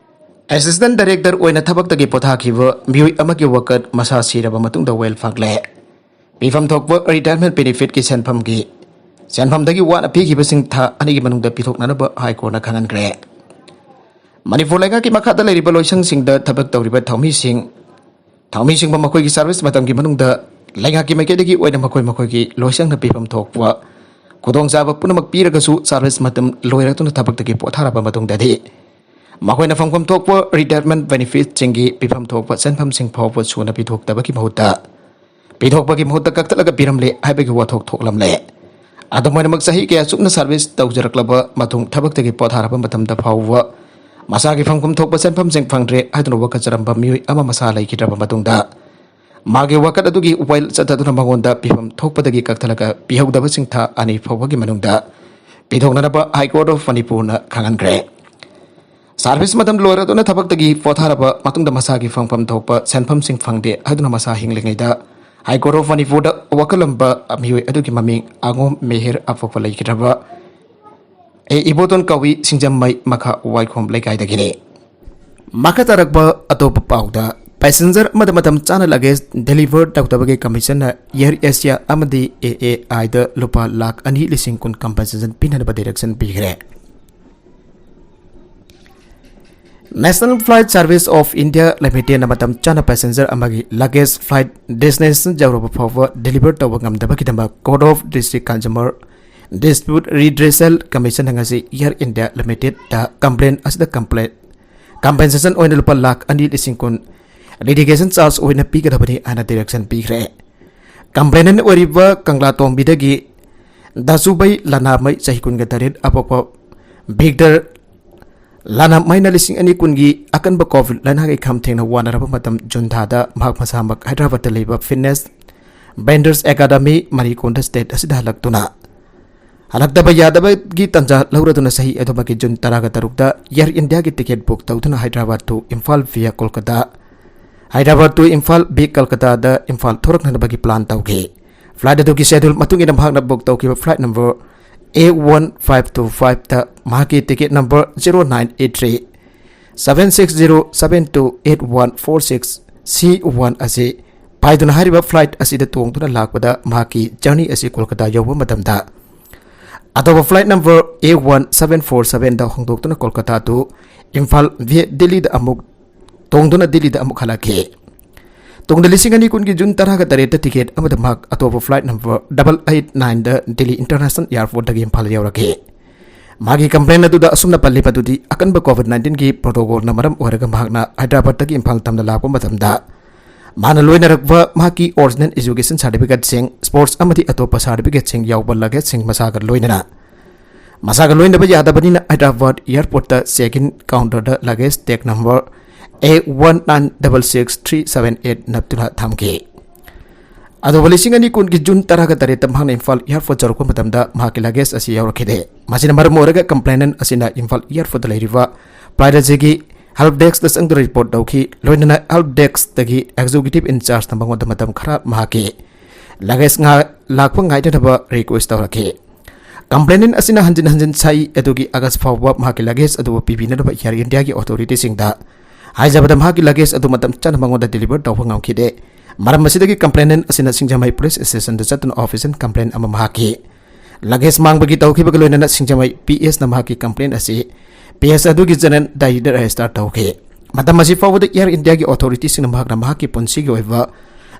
ꯑꯦꯁꯤꯁꯇꯦꯟꯠ ꯗꯥꯏꯔꯦꯛꯇꯔ ꯑꯣꯏꯅ ꯊꯕꯛꯇꯒꯤ ꯄꯣꯊꯥꯈꯤꯕ ꯃꯤꯑꯣꯏ ꯑꯃꯒꯤ ꯋꯥꯀꯠ ꯃꯁꯥ ꯁꯤꯔꯕ ꯃꯇꯨꯡꯗ ꯋꯦꯜ ꯐꯪꯂꯦ꯫ ꯄꯤꯐꯝ ꯊꯣꯛꯄ ꯔꯤꯇꯥꯌꯔꯃꯦꯟꯠ ꯕꯦꯅꯤꯐꯤꯠꯀꯤ ꯁꯦꯟꯐꯝꯒꯤ, ꯁꯦꯟꯐꯝꯗꯒꯤ ꯋꯥꯠꯅ ꯄꯤꯈꯤꯕꯁꯤꯡ ꯊꯥ ꯑꯅꯤꯒꯤ ꯃꯅꯨꯡꯗ ꯄꯤꯊꯣꯛꯅꯅꯕ ꯍꯥꯏ ꯀꯣꯔꯠꯅ ꯈꯪꯍꯟꯈ꯭ꯔꯦ꯫ ꯃꯅꯤꯄꯨꯔ ꯂꯩꯉꯥꯛꯀꯤ ꯃꯈꯥꯗ ꯂꯩꯔꯤꯕ ꯂꯣꯏꯁꯪꯁꯤꯡꯗ ꯊꯕꯛ ꯇꯧꯔꯤꯕ ꯊꯧꯃꯤꯁꯤꯡ, ꯊꯧꯃꯤꯁꯤꯡꯕꯨ ꯃꯈꯣꯏꯒꯤ ꯁꯔꯚꯤꯁ ꯃꯇꯝꯒꯤ ꯃꯅꯨꯡꯗ ꯂꯩꯉꯥꯛꯀꯤ ꯃꯥꯏꯀꯩꯗꯒꯤ ꯑꯣꯏꯅ ꯃꯈꯣꯏ ꯃꯈꯣꯏꯒꯤ ꯂꯣꯏꯁꯪꯅ ꯄꯤꯐꯝ ꯊꯣꯛꯄ ꯈꯨꯗꯣꯡꯆꯥꯕ ꯄꯨꯝꯅꯃꯛ ꯄꯤꯔꯒꯁꯨ, ꯁꯔꯚꯤꯁ ꯃꯇꯝ ꯂꯣꯏꯔꯗꯨꯅ ꯊꯕꯛꯇꯒꯤ ꯄꯣꯊꯥꯔꯕ ꯃꯇꯨꯡꯗꯗꯤ ꯃꯈꯣꯏꯅ ꯐꯪꯐꯝ ꯊꯣꯛꯄ ꯔꯤꯇꯥꯌꯔꯃꯦꯟꯠ ꯕꯦꯅꯤꯐꯤꯠꯁꯤꯡꯒꯤ ꯄꯤꯐꯝ ꯊꯣꯛꯄ ꯁꯦꯟꯐꯝꯁꯤꯡ ꯐꯥꯎꯕ ꯁꯨꯅ ꯄꯤꯊꯣꯛꯇꯕꯒꯤ ꯃꯍꯨꯠꯇ, ꯄꯤꯊꯣꯛꯄꯒꯤ ꯃꯍꯨꯠꯇ ꯀꯛꯊꯠꯂꯒ ꯄꯤꯔꯝꯂꯦ ꯍꯥꯏꯕꯒꯤ ꯋꯥꯊꯣꯛ ꯊꯣꯛꯂꯝꯂꯦ꯫ ꯑꯗꯨꯝ ꯑꯣꯏꯅꯃꯛ, ꯆꯍꯤ ꯀꯌꯥ ꯆꯨꯞꯅ ꯁꯔꯚꯤꯁ ꯇꯧꯖꯔꯛꯂꯕ ꯃꯇꯨꯡ ꯊꯕꯛꯇꯒꯤ ꯄꯣꯊꯥꯔꯕ ꯃꯇꯝꯗ ꯐꯥꯎꯕ ꯃꯁꯥꯒꯤ ꯐꯪꯐꯝ ꯊꯣꯛꯄ ꯁꯦꯟꯐꯝꯁꯤꯡ ꯐꯪꯗ꯭ꯔꯦ ꯍꯥꯏꯗꯨꯅ ꯋꯥꯀꯠꯆꯔꯝꯕ ꯃꯤꯑꯣꯏ ꯑꯃ ꯃꯁꯥ ꯂꯩꯈꯤꯗ꯭ꯔꯕ ꯃꯇꯨꯡꯗ, ꯃꯥꯒꯤ ꯋꯥꯀꯠ ꯑꯗꯨꯒꯤ ꯋꯥꯌꯦꯜ ꯆꯠꯊꯗꯨꯅ ꯃꯉꯣꯟꯗ ꯄꯤꯐꯝ ꯊꯣꯛꯄꯗꯒꯤ ꯀꯛꯊꯠꯂꯒ ꯄꯤꯍꯧꯗꯕꯁꯤꯡ ꯊꯥ ꯑꯅꯤ ꯐꯥꯎꯕꯒꯤ ꯃꯅꯨꯡꯗ ꯄꯤꯊꯣꯛꯅꯅꯕ ꯍꯥꯏ ꯀꯣꯔꯠ ꯑꯣꯐ ꯃꯅꯤꯄꯨꯔꯅ ꯈꯪꯍꯟꯈ꯭ꯔꯦ꯫ ꯁꯔꯚꯤꯁ ꯃꯇꯝ ꯂꯣꯏꯔꯗꯨꯅ ꯊꯕꯛꯇꯒꯤ ꯄꯣꯊꯥꯔꯕ ꯃꯇꯨꯡꯗ ꯃꯁꯥꯒꯤ ꯐꯪꯐꯝ ꯊꯣꯛꯄ ꯁꯦꯟꯐꯝꯁꯤꯡ ꯐꯪꯗꯦ ꯍꯥꯏꯗꯨꯅ ꯃꯁꯥ ꯍꯤꯡꯂꯤꯉꯩꯗ ꯍꯥꯏ ꯀꯣꯔꯠ ꯑꯣꯐ ꯃꯅꯤꯄꯨꯔꯗ ꯋꯥꯀꯠꯂꯝꯕ ꯃꯤꯑꯣꯏ ꯑꯗꯨꯒꯤ ꯃꯃꯤꯡ ꯑꯉꯣꯝ ꯃꯦꯍꯦꯔ ꯑꯄꯣꯛꯄ ꯂꯩꯈꯤꯗ꯭ꯔꯕ ꯑꯩ ꯏꯕꯣꯇꯣꯟ ꯀꯧꯏ, ꯁꯤꯡꯖꯃꯩ ꯃꯈꯥ ꯋꯥꯏꯈꯣꯝ ꯂꯩꯀꯥꯏꯗꯒꯤꯅꯤ꯫ ꯃꯈꯥ ꯇꯥꯔꯛꯄ ꯑꯇꯣꯞꯄ ꯄꯥꯎꯗ, ꯄꯦꯁꯦꯟꯖꯔ ꯑꯃꯗ ꯃꯇꯝ ꯆꯥꯅ ꯂꯒꯦꯖ ꯗꯦꯂꯤꯚꯔ ꯇꯧꯗꯕꯒꯤ ꯀꯃꯤꯁꯟꯅ ꯑꯦꯌꯔ ꯑꯦꯁꯤꯌꯥ ꯑꯃꯗꯤ ꯑꯦ ꯑꯦ ꯑꯥꯏꯗ ꯂꯨꯄꯥ ꯂꯥꯈ ꯑꯅꯤ ꯂꯤꯁꯤꯡ ꯀꯨꯟ ꯀꯝꯄꯦꯟꯁꯦꯁꯟ ꯄꯤꯅꯅꯕ ꯗꯥꯏꯔꯦꯛꯁꯟ ꯄꯤꯈ꯭ꯔꯦ꯫ National Flight Service of India Limitedꯅ ꯃꯇꯝ ꯆꯥꯅ ꯄꯦꯁꯦꯟꯖꯔ ꯑꯃꯒꯤ ꯂꯒꯦꯖ ꯐ꯭ꯂꯥꯏꯠ ꯗꯦꯁꯇꯤꯅꯦꯁꯟ ꯌꯧꯔꯕ ꯐꯥꯎꯕ ꯗꯦꯂꯤꯚꯔ ꯇꯧꯕ ꯉꯝꯗꯕꯒꯤꯗꯃꯛ Court of District Consumer Dispute Redressal Commissionꯅ ꯉꯁꯤ ꯑꯦꯌꯔ ꯏꯟꯗꯤꯌꯥ ꯂꯤꯃꯤꯇꯦꯗꯇ ꯀꯝꯄ꯭ꯂꯦꯟ ꯑꯁꯤꯗ ꯀꯝꯄ꯭ꯂꯦꯟ ꯀꯝꯄꯦꯟꯁꯦꯁꯟ ꯑꯣꯏꯅ ꯂꯨꯄꯥ ꯂꯥꯈ ꯑꯅꯤ ꯂꯤꯁꯤꯡ ꯀꯨꯟ ꯂꯤꯇꯤꯒꯦꯁꯟ ꯆꯥꯔꯖ ꯑꯣꯏꯅ ꯄꯤꯒꯗꯕꯅꯤ ꯍꯥꯏꯅ ꯗꯥꯏꯔꯦꯛꯁꯟ ꯄꯤꯈ꯭ꯔꯦ꯫ ꯀꯝꯄ꯭ꯂꯦꯅꯦꯟ ꯑꯣꯏꯔꯤꯕ ꯀꯪꯂꯥꯇꯣꯡꯕꯤꯗꯒꯤ ꯗꯥꯁꯨꯕꯩ ꯂꯅꯥꯃꯩ, ꯆꯍꯤ ꯀꯨꯟꯒ ꯇꯔꯦꯠ, ꯑꯄꯣꯛꯄ ꯚꯤꯛꯇꯔ ꯂꯅꯥꯃꯩꯅ ꯂꯤꯁꯤꯡ ꯑꯅꯤ ꯀꯨꯟꯒꯤ ꯑꯀꯟꯕ ꯀꯣꯚꯤꯗ ꯂꯥꯏꯅꯥꯒꯤ ꯈꯝ ꯊꯦꯡꯅ ꯋꯥꯅꯔꯕ ꯃꯇꯝ ꯖꯨꯟ ꯊꯥꯗ ꯃꯍꯥꯛ ꯃꯁꯥꯃꯛ ꯍꯥꯏꯗ꯭ꯔꯕꯥꯗꯇ ꯂꯩꯕ ꯐꯤꯠꯅꯦꯁ ꯕꯦꯟꯗꯔꯁ ꯑꯦꯀꯥꯗꯃꯤ ꯃꯔꯤꯀꯣꯟꯗ ꯁ꯭ꯇꯦꯠ ꯑꯁꯤꯗ ꯍꯜꯂꯛꯇꯨꯅ ꯍꯜꯂꯛꯇꯕ ꯌꯥꯗꯕꯒꯤ ꯇꯥꯟꯖꯥ ꯂꯧꯔꯗꯨꯅ ꯆꯍꯤ ꯑꯗꯨꯃꯛꯀꯤ ꯖꯨꯟ ꯇꯔꯥꯒ ꯇꯔꯨꯛꯇ ꯑꯦꯌꯔ ꯏꯟꯗꯤꯌꯥꯒꯤ ꯇꯤꯀꯦꯠ ꯕꯨꯛ ꯇꯧꯗꯨꯅ Hyderabad to Imphal via Kolkata, Hyderabad to Imphal via ꯀꯜꯀꯇꯥꯗ ꯏꯝꯐꯥꯜ ꯊꯣꯔꯛꯅꯅꯕꯒꯤ ꯄ꯭ꯂꯥꯟ ꯇꯧꯈꯤ꯫ ꯐ꯭ꯂꯥꯏꯠ ꯑꯗꯨꯒꯤ ꯁꯦꯗ꯭ꯌꯨꯜ ꯃꯇꯨꯡ ꯏꯟꯅ ꯃꯍꯥꯛꯅ ꯕꯨꯛ ꯇꯧꯈꯤꯕ flight number A one five two fiveꯇ ꯃꯍꯥꯛꯀꯤ ticket number zero nine eight three seven six zero seven two eight one four six C one ꯑꯁꯤ ꯄꯥꯏꯗꯨꯅ ꯍꯥꯏꯔꯤꯕ ꯐ꯭ꯂꯥꯏꯠ ꯑꯁꯤꯗ ꯇꯣꯡꯗꯨꯅ ꯂꯥꯛꯄꯗ ꯃꯍꯥꯛꯀꯤ ꯖꯔꯅꯤ ꯑꯁꯤ ꯀꯣꯜꯀꯇꯥ ꯌꯧꯕ ꯃꯇꯝꯗ ꯑꯇꯣꯞꯄ flight number A one seven four sevenꯗ ꯍꯣꯡꯗꯣꯛꯇꯨꯅ ꯀꯣꯜꯀꯇꯥ to ꯏꯝꯐꯥꯜ via ꯗꯤꯜꯂꯤꯗ ꯑꯃꯨꯛ ꯇꯣꯡꯗꯨꯅ ꯗꯤꯜꯂꯤꯗ ꯑꯃꯨꯛ ꯍꯜꯂꯛꯈꯤ꯫ ꯇꯨꯡꯗ ꯂꯤꯁꯤꯡ ꯑꯅꯤ ꯀꯨꯟꯒꯤ ꯖꯨꯟ ꯇꯔꯥꯒ ꯇꯔꯦꯠꯇ ꯇꯤꯀꯦꯠ ꯑꯃꯗ ꯃꯍꯥꯛ ꯑꯇꯣꯞꯄ ꯐ꯭ꯂꯥꯏꯠ ꯅꯝꯕꯔ double eight nineꯗ ꯗꯤꯜꯂꯤ ꯏꯟꯇꯔꯅꯦꯁꯅꯦꯜ ꯑꯦꯌꯔꯄꯣꯔꯠꯇꯒꯤ ꯏꯝꯐꯥꯜ ꯌꯧꯔꯛꯈꯤ꯫ ꯃꯥꯒꯤ ꯀꯝꯄ꯭ꯂꯦꯟ ꯑꯗꯨꯗ ꯑꯁꯨꯝꯅ ꯄꯜꯂꯤ ꯃꯗꯨꯗꯤ ꯑꯀꯟꯕ ꯀꯣꯚꯤꯗ ꯅꯥꯏꯟꯇꯤꯟꯒꯤ ꯄ꯭ꯔꯣꯇꯣꯀꯣꯜꯅ ꯃꯔꯝ ꯑꯣꯏꯔꯒ ꯃꯍꯥꯛꯅ ꯍꯥꯏꯗ꯭ꯔꯕꯥꯗꯇꯒꯤ ꯏꯝꯐꯥꯜ ꯇꯝꯅ ꯂꯥꯛꯄ ꯃꯇꯝꯗ ꯃꯥꯅ ꯂꯣꯏꯅꯔꯛꯄ ꯃꯍꯥꯛꯀꯤ ꯑꯣꯔꯤꯖꯤꯅꯦꯜ ꯑꯦꯖꯨꯀꯦꯁꯟ ꯁꯥꯔꯇꯤꯐꯤꯀꯦꯠꯁꯤꯡ, ꯁ꯭ꯄꯣꯔꯠꯁ ꯑꯃꯗꯤ ꯑꯇꯣꯞꯄ ꯁꯥꯔꯇꯤꯐꯤꯀꯦꯠꯁꯤꯡ ꯌꯥꯎꯕ ꯂꯒꯦꯖꯁꯤꯡ ꯃꯁꯥꯒ ꯂꯣꯏꯅꯅ ꯃꯁꯥꯒ ꯂꯣꯏꯅꯕ ꯌꯥꯗꯕꯅꯤꯅ ꯍꯥꯏꯗ꯭ꯔꯕꯥꯗ ꯑꯦꯌꯔꯄꯣꯔꯠꯇ ꯆꯦꯛ ꯏꯟ ꯀꯥꯎꯟꯇꯔꯗ luggage tag number A one nine double six three seven eight ꯅꯞꯇꯨꯅ ꯊꯝꯈꯤ꯫ ꯑꯗꯨꯕꯨ ꯂꯤꯁꯤꯡ ꯑꯅꯤ ꯀꯨꯟꯒꯤ ꯖꯨꯟ ꯇꯔꯥꯒ ꯇꯔꯦꯠꯇ ꯃꯍꯥꯛꯅ ꯏꯝꯐꯥꯜ ꯑꯦꯌꯔꯄꯣꯔꯠ ꯌꯧꯔꯛꯄ ꯃꯇꯝꯗ ꯃꯍꯥꯛꯀꯤ ꯂꯒꯦꯖ ꯑꯁꯤ ꯌꯥꯎꯔꯛꯈꯤꯗꯦ꯫ ꯃꯁꯤꯅ ꯃꯔꯝ ꯑꯣꯏꯔꯒ ꯀꯝꯄ꯭ꯂꯦꯅꯦꯟ ꯑꯁꯤꯅ ꯏꯝꯐꯥꯜ ꯑꯦꯌꯔꯄꯣꯔꯠꯇ ꯂꯩꯔꯤꯕ ꯐ꯭ꯂꯥꯏꯠ ꯑꯁꯤꯒꯤ ꯍꯦꯜꯞ ꯗꯦꯁꯛꯇ ꯆꯪꯗꯨꯅ ꯔꯤꯄꯣꯔꯠ ꯇꯧꯈꯤ꯫ ꯂꯣꯏꯅꯅ ꯍꯦꯜꯞ ꯗꯦꯁꯛꯇꯒꯤ ꯑꯦꯛꯖꯤꯀ꯭ꯌꯨꯇꯤꯚ ꯏꯟꯆꯥꯔꯖꯅ ꯃꯉꯣꯟꯗ ꯃꯇꯝ ꯈꯔ ꯃꯍꯥꯛꯀꯤ ꯂꯒꯦꯖ ꯉꯥ-, ꯂꯥꯛꯄ ꯉꯥꯏꯅꯅꯕ ꯔꯤꯀ꯭ꯋꯦꯁ ꯇꯧꯔꯛꯈꯤ꯫ Complainant ꯑꯁꯤꯅ ꯍꯟꯖꯤꯟ ꯍꯟꯖꯤꯟ ꯁꯥꯏ ꯑꯗꯨꯒꯤ August ꯐꯥꯎꯕ ꯃꯍꯥꯛꯀꯤ luggage ꯑꯗꯨ ꯄꯤꯕꯤꯅꯗꯕ Air Indiaꯒꯤ authorityꯁꯤꯡꯗ ꯍꯥꯏꯖꯕꯗ ꯃꯍꯥꯛꯀꯤ luggage ꯑꯗꯨ ꯃꯇꯝ ꯆꯥꯅ ꯃꯉꯣꯟꯗ deliver ꯇꯧꯕ ꯉꯝꯈꯤꯗꯦ꯫ ꯃꯔꯝ ꯑꯁꯤꯗꯒꯤ complainant ꯑꯁꯤꯅ ꯁꯤꯡꯖꯃꯩ police stationꯗ ꯆꯠꯇꯨꯅ official complaint ꯑꯃ ꯃꯍꯥꯛꯀꯤ luggage ꯃꯥꯡꯕꯒꯤ ꯇꯧꯈꯤꯕꯒ ꯂꯣꯏꯅꯅ ꯁꯤꯡꯖꯃꯩ PSꯅ ꯃꯍꯥꯛꯀꯤ complaint ꯑꯁꯤ PS ꯑꯗꯨꯒꯤ general diaryꯗ register ꯇꯧꯈꯤ꯫ ꯃꯇꯝ ꯑꯁꯤ ꯐꯥꯎꯕꯗ Air Indiaꯒꯤ authorityꯁꯤꯡꯅ ꯃꯍꯥꯛꯅ ꯃꯍꯥꯛꯀꯤ ꯄꯨꯟꯁꯤꯒꯤ ꯑꯣꯏꯕ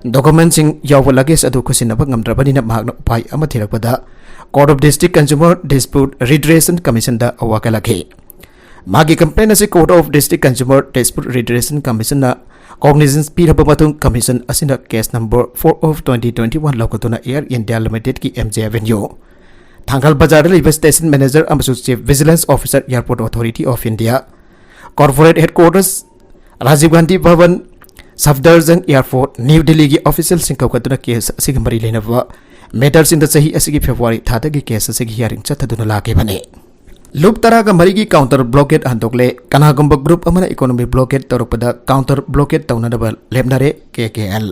documentꯁꯤꯡ ꯌꯥꯎꯕ luggage ꯑꯗꯨ ꯈꯨꯠꯁꯤꯟꯅꯕ ꯉꯝꯗ꯭ꯔꯕꯅꯤꯅ ꯃꯍꯥꯛꯅ ꯎꯄꯥꯏ ꯑꯃ ꯊꯤꯔꯛꯄꯗ Court of District Consumer Dispute Redressal Commissionꯗ ꯋꯥꯀꯠꯂꯛꯈꯤ꯫ ꯃꯥꯒꯤ complaint ꯑꯁꯤ Court of District Consumer Dispute Redressal Commissionꯅ cognizance ꯄꯤꯔꯕ ꯃꯇꯨꯡ commission ꯑꯁꯤꯅ case number four of twenty twenty-one ꯂꯧꯈꯠꯇꯨꯅ Air India Limitedꯀꯤ MJ Avenue, ꯊꯥꯡꯒꯜ ꯕꯖꯥꯔꯗ ꯂꯩꯕ station manager ꯑꯃꯁꯨꯡ Chief Vigilance Officer Airport Authority of India, Corporate Headquarters, Rajiv Gandhi Bhavan, Safdarjung Airport, New Delhiꯒꯤ officialꯁꯤꯡ ꯀꯧꯈꯠꯇꯨꯅ case ꯑꯁꯤꯒ ꯃꯔꯤ ꯂꯩꯅꯕ matterꯁꯤꯡꯗ ꯆꯍꯤ ꯑꯁꯤꯒꯤ February ꯊꯥꯗꯒꯤ case ꯑꯁꯤꯒꯤ hearing ꯆꯠꯊꯗꯨꯅ ꯂꯥꯛꯈꯤꯕꯅꯤ꯫ ꯂꯨꯞ ꯇꯔꯥꯒ ꯃꯔꯤꯒꯤ counter blockade ꯍꯟꯗꯣꯛꯂꯦ꯫ ꯀꯅꯥꯒꯨꯝꯕ group ꯑꯃꯅ economic blockade ꯇꯧꯔꯛꯄꯗ counter blockade ꯇꯧꯅꯅꯕ ꯂꯦꯞꯅꯔꯦ, KKL꯫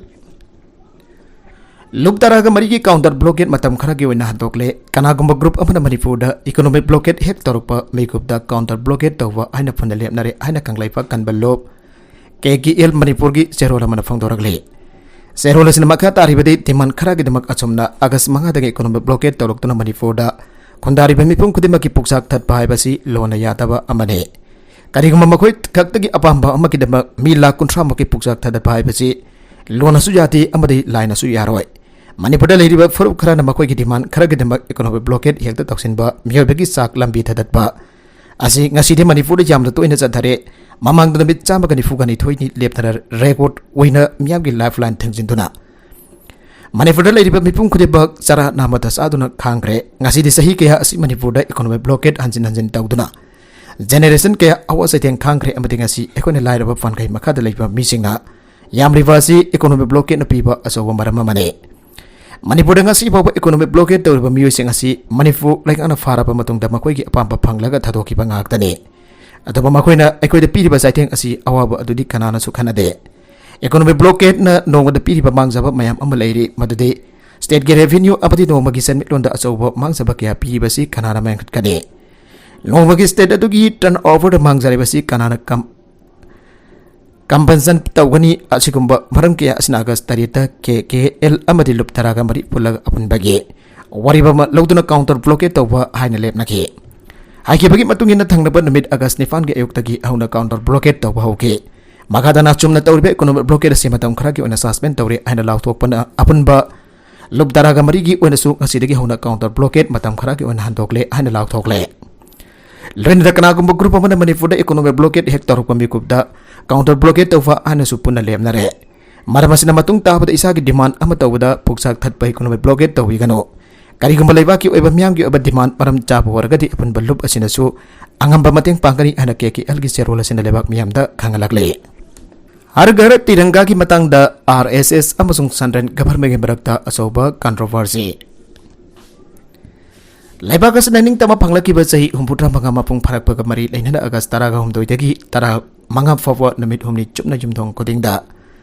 ꯂꯨꯞ ꯇꯔꯥꯒ ꯃꯔꯤꯒꯤ counter blockade ꯃꯇꯝ ꯈꯔꯒꯤ ꯑꯣꯏꯅ ꯍꯟꯗꯣꯛꯂꯦ꯫ ꯀꯅꯥꯒꯨꯝꯕ group ꯑꯃꯅ ꯃꯅꯤꯄꯨꯔꯗ economic blockade ꯍꯦꯛ ꯇꯧꯔꯛꯄ ꯃꯤꯀꯨꯞꯇ counter blockade ꯇꯧꯕ ꯍꯥꯏꯅ ꯄꯨꯟꯅ ꯂꯦꯞꯅꯔꯦ ꯍꯥꯏꯅ ꯀꯪꯂꯩꯄꯥꯛ ꯀꯟꯕ ꯂꯨꯞ, KKL ꯃꯅꯤꯄꯨꯔꯒꯤ ꯆꯦꯔꯣꯜ ꯑꯃꯅ ꯐꯣꯡꯗꯣꯔꯛꯂꯤ꯫ ꯆꯦꯔꯣꯜ ꯑꯁꯤꯅ ꯃꯈꯥ ꯇꯥꯔꯤꯕꯗꯤ demand ꯈꯔꯒꯤꯗꯃꯛ ꯑꯁꯨꯝꯅ August ꯃꯉꯥꯗꯒꯤ economic blockade ꯇꯧꯔꯛꯇꯨꯅ ꯃꯅꯤꯄꯨꯔꯗ ꯈꯨꯟꯗꯥꯔꯤꯕ ꯃꯤꯄꯨꯝ ꯈꯨꯗꯤꯡꯃꯛꯀꯤ ꯄꯨꯛꯆꯥꯛ ꯊꯠꯄ ꯍꯥꯏꯕꯁꯤ ꯂꯣꯟꯅ ꯌꯥꯗꯕ ꯑꯃꯅꯤ꯫ ꯀꯔꯤꯒꯨꯝꯕ ꯃꯈꯣꯏ ꯈꯛꯇꯒꯤ ꯑꯄꯥꯝꯕ ꯑꯃꯒꯤꯗꯃꯛ ꯃꯤ ꯂꯥꯈ ꯀꯨꯟꯊ꯭ꯔꯥ ꯃꯨꯛꯀꯤ ꯄꯨꯛꯆꯥꯛ ꯊꯥꯗꯠꯄ ꯍꯥꯏꯕꯁꯤ ꯂꯣꯟꯅꯁꯨ ꯌꯥꯗꯦ ꯑꯃꯗꯤ ꯂꯥꯏꯅꯁꯨ ꯌꯥꯔꯣꯏ꯫ ꯃꯅꯤꯄꯨꯔꯗ ꯂꯩꯔꯤꯕ ꯐꯨꯔꯨꯞ ꯈꯔꯅ ꯃꯈꯣꯏꯒꯤ demand ꯈꯔꯒꯤꯗꯃꯛ economic blockade ꯍꯦꯛꯇ ꯇꯧꯁꯤꯟꯕ, ꯃꯤꯑꯣꯏꯕꯒꯤ ꯆꯥꯛ ꯂꯝꯕꯤ ꯊꯥꯗꯠꯄ ꯑꯁꯤ ꯉꯁꯤꯗꯤ ꯃꯅꯤꯄꯨꯔꯗ ꯌꯥꯝꯅ ꯇꯣꯏꯅ ꯆꯠꯊꯔꯦ꯫ ꯃꯃꯥꯡꯗ ꯅꯨꯃꯤꯠ ꯆꯥꯝꯃꯒ ꯅꯤꯐꯨ ꯅꯤꯊꯣꯏꯅꯤ ꯂꯦꯞꯇꯅ record ꯑꯣꯏꯅ ꯃꯤꯌꯥꯝꯒꯤ lifeline ꯊꯤꯡꯖꯤꯟꯗꯨꯅ ꯃꯅꯤꯄꯨꯔꯗ ꯂꯩꯔꯤꯕ ꯃꯤꯄꯨꯝ ꯈꯨꯗꯤꯡꯃꯛ ꯆꯔꯥ ꯅꯥꯝꯃꯇ ꯆꯥꯗꯨꯅ ꯈꯥꯡꯈ꯭ꯔꯦ꯫ ꯉꯁꯤꯗꯤ ꯆꯍꯤ ꯀꯌꯥ ꯑꯁꯤ ꯃꯅꯤꯄꯨꯔꯗ economic blockade ꯍꯟꯖꯤꯟ ꯍꯟꯖꯤꯟ ꯇꯧꯗꯨꯅ generation ꯀꯌꯥ ꯑꯋꯥ ꯆꯩꯊꯦꯡ ꯈꯥꯡꯈ꯭ꯔꯦ ꯑꯃꯗꯤ ꯉꯁꯤ ꯑꯩꯈꯣꯏꯅ ꯂꯥꯏꯔꯕ ꯄꯥꯟꯈꯩ ꯃꯈꯥꯗ ꯂꯩꯕ ꯃꯤꯁꯤꯡꯅ ꯌꯥꯝꯂꯤꯕ ꯑꯁꯤ economic blockade ꯅ ꯄꯤꯕ ꯑꯆꯧꯕ ꯃꯔꯝ ꯑꯃꯅꯤ꯫ ꯃꯅꯤꯄꯨꯔꯗ ꯉꯁꯤ ꯐꯥꯎꯕ economic blockade ꯇꯧꯔꯤꯕ ꯃꯤꯑꯣꯏꯁꯤꯡ ꯑꯁꯤ ꯃꯅꯤꯄꯨꯔ ꯂꯩꯉꯥꯛꯅ ꯐꯥꯔꯕ ꯃꯇꯨꯡꯗ ꯃꯈꯣꯏꯒꯤ ꯑꯄꯥꯝꯕ ꯐꯪꯂꯒ ꯊꯥꯗꯣꯛꯈꯤꯕ ꯉꯥꯛꯇꯅꯤ꯫ ꯑꯗꯨꯕꯨ ꯃꯈꯣꯏꯅ ꯑꯩꯈꯣꯏꯗ ꯄꯤꯔꯤꯕ ꯆꯩꯊꯦꯡ ꯑꯁꯤ ꯑꯋꯥꯕ ꯑꯗꯨꯗꯤ ꯀꯅꯥꯅꯁꯨ ꯈꯟꯅꯗꯦ꯫ Economic blockade ꯅ ꯅꯣꯡꯃꯗ ꯄꯤꯔꯤꯕ ꯃꯥꯡꯖꯕ ꯃꯌꯥꯝ ꯑꯃ ꯂꯩꯔꯤ, ꯃꯗꯨꯗꯤ ꯁ꯭ꯇꯦꯠꯀꯤ ꯔꯦꯚꯤꯅ꯭ꯌꯨ ꯑꯃꯗꯤ ꯅꯣꯡꯃꯒꯤ ꯁꯦꯟꯃꯤꯠꯂꯣꯟꯗ ꯑꯆꯧꯕ ꯃꯥꯡꯖꯕ ꯀꯌꯥ ꯄꯤꯔꯤꯕꯁꯤ ꯀꯅꯥꯅ ꯃꯦꯟꯈꯠꯀꯅꯤ? ꯅꯣꯡꯃꯒꯤ ꯁ꯭ꯇꯦꯠ ꯑꯗꯨꯒꯤ ꯇꯔꯟ ꯑꯣꯚꯔꯗ ꯃꯥꯡꯖꯔꯤꯕꯁꯤ ꯀꯅꯥꯅ ꯀꯝ-, ꯀꯝꯄꯟꯁꯟ ꯇꯧꯒꯅꯤ? ꯑꯁꯤꯒꯨꯝꯕ ꯃꯔꯝ ꯀꯌꯥ ꯑꯁꯤꯅ ꯑꯥꯒꯁ ꯇꯔꯦꯠꯇ ꯀꯦ ꯀꯦ ꯑꯦꯜ ꯑꯃꯗꯤ ꯂꯨꯞ ꯇꯔꯥꯒ ꯃꯔꯤ ꯄꯨꯜꯂꯒ ꯑꯄꯨꯟꯕꯒꯤ ꯋꯥꯔꯦꯞ ꯑꯃ ꯂꯧꯗꯨꯅ ꯀꯥꯎꯟꯇꯔ ꯕ꯭ꯂꯣꯀꯦꯠ ꯇꯧꯕ ꯍꯥꯏꯅ ꯂꯦꯞꯅꯈꯤ꯫ ꯍꯥꯏꯈꯤꯕꯒꯤ ꯃꯇꯨꯡ ꯏꯟꯅ, ꯊꯪꯅꯕ ꯅꯨꯃꯤꯠ ꯑꯥꯒꯁ ꯅꯤꯄꯥꯟꯒꯤ ꯑꯌꯨꯛꯇꯒꯤ ꯍꯧꯅ ꯀꯥꯎꯟꯇꯔ ꯕ꯭ꯂꯣꯀꯦꯠ ꯇꯧꯕ ꯍꯧꯈꯤ꯫ ꯃꯈꯥ ꯇꯥꯅ ꯑꯆꯨꯝꯅ ꯇꯧꯔꯤꯕ ꯏꯀꯣꯅꯣꯃꯤꯛ ꯕ꯭ꯂꯣꯀꯦꯠ ꯑꯁꯤ ꯃꯇꯝ ꯈꯔꯒꯤ ꯑꯣꯏꯅ ꯁꯁꯄꯦꯟ ꯇꯧꯔꯦ ꯍꯥꯏꯅ ꯂꯥꯎꯊꯣꯛꯄꯅ ꯑꯄꯨꯟꯕ ꯂꯨꯞ ꯇꯔꯥꯒ ꯃꯔꯤꯒꯤ ꯑꯣꯏꯅꯁꯨ ꯉꯁꯤꯗꯒꯤ ꯍꯧꯅ ꯀꯥꯎꯟꯇꯔ ꯕ꯭ꯂꯣꯀꯦꯠ ꯃꯇꯝ ꯈꯔꯒꯤ ꯑꯣꯏꯅ ꯍꯟꯗꯣꯛꯂꯦ ꯍꯥꯏꯅ ꯂꯥꯎꯊꯣꯛꯂꯦ꯫ ꯂꯣꯏꯅꯅ ꯀꯅꯥꯒꯨꯝꯕ ꯒ꯭ꯔꯨꯞ ꯑꯃꯅ ꯃꯅꯤꯄꯨꯔꯗ ꯏꯀꯣꯅꯣꯃꯤꯛ ꯕ꯭ꯂꯣꯀꯦꯠ ꯍꯦꯛ ꯇꯧꯔꯛꯄ ꯃꯤꯀꯨꯞꯇ ꯀꯥꯎꯟꯇꯔ ꯕ꯭ꯂꯣꯀꯦꯠ ꯇꯧꯕ ꯍꯥꯏꯅꯁꯨ ꯄꯨꯟꯅ ꯂꯦꯞꯅꯔꯦ꯫ ꯃꯔꯝ ꯑꯁꯤꯅ, ꯃꯇꯨꯡ ꯇꯥꯕꯗ ꯏꯁꯥꯒꯤ ꯗꯤꯃꯥꯟ ꯑꯃ ꯇꯧꯕꯗ ꯄꯨꯛꯆꯥꯛ ꯊꯠꯄ ꯏꯀꯣꯅꯣꯃꯤꯛ ꯕ꯭ꯂꯣꯀꯦꯠ ꯇꯧꯕꯤꯒꯅꯨ꯫ ꯀꯔꯤꯒꯨꯝꯕ ꯂꯩꯕꯥꯛꯀꯤ ꯑꯣꯏꯕ ꯃꯤꯌꯥꯝꯒꯤ ꯑꯣꯏꯕ ꯗꯤꯃꯥꯟ ꯃꯔꯝ ꯆꯥꯕ ꯑꯣꯏꯔꯒꯗꯤ, ꯑꯄꯨꯟꯕ ꯂꯨꯞ ꯑꯁꯤꯅꯁꯨ ꯑꯉꯝꯕ ꯃꯇꯦꯡ ꯄꯥꯡꯒꯅꯤ ꯍꯥꯏꯅ ꯀꯦ ꯀꯦ ꯑꯦꯜꯒꯤ ꯆꯦꯔꯣꯜ ꯑꯁꯤꯅ ꯂꯩꯕꯥꯛ ꯃꯤꯌꯥꯝꯗ ꯈꯪꯍꯜꯂꯛꯂꯤ꯫ ꯍꯔ ꯘꯔ ꯇꯤꯔꯪꯒꯥꯒꯤ ꯃꯇꯥꯡꯗ ꯑꯥꯔ ꯑꯦꯁ ꯑꯦꯁ ꯑꯃꯁꯨꯡ ꯁꯦꯟꯇ꯭ꯔꯦꯜ ꯒꯚꯔꯟꯃꯦꯟꯒꯤ ꯃꯔꯛꯇ ꯑꯆꯧꯕ ꯀꯟꯇ꯭ꯔꯣꯚꯔꯁꯤ꯫ ꯂꯩꯕꯥꯛ ꯑꯁꯤꯅ ꯅꯤꯡꯇꯝꯕ ꯐꯪꯂꯛꯈꯤꯕ ꯆꯍꯤ ꯍꯨꯝꯐꯨꯇꯔꯥ ꯃꯉꯥ ꯃꯄꯨꯡ ꯐꯥꯔꯛꯄꯒ ꯃꯔꯤ ꯂꯩꯅꯅ ꯑꯥꯒꯁ ꯇꯔꯥꯒ ꯍꯨꯝꯗꯣꯏꯗꯒꯤ ꯇꯔꯥ ꯃꯉꯥ ꯐꯥꯎꯕ ꯅꯨꯃꯤꯠ ꯍꯨꯝꯅꯤ ꯆꯨꯞꯅ ꯌꯨꯝꯊꯣꯡ ꯈꯨꯗꯤꯡꯗ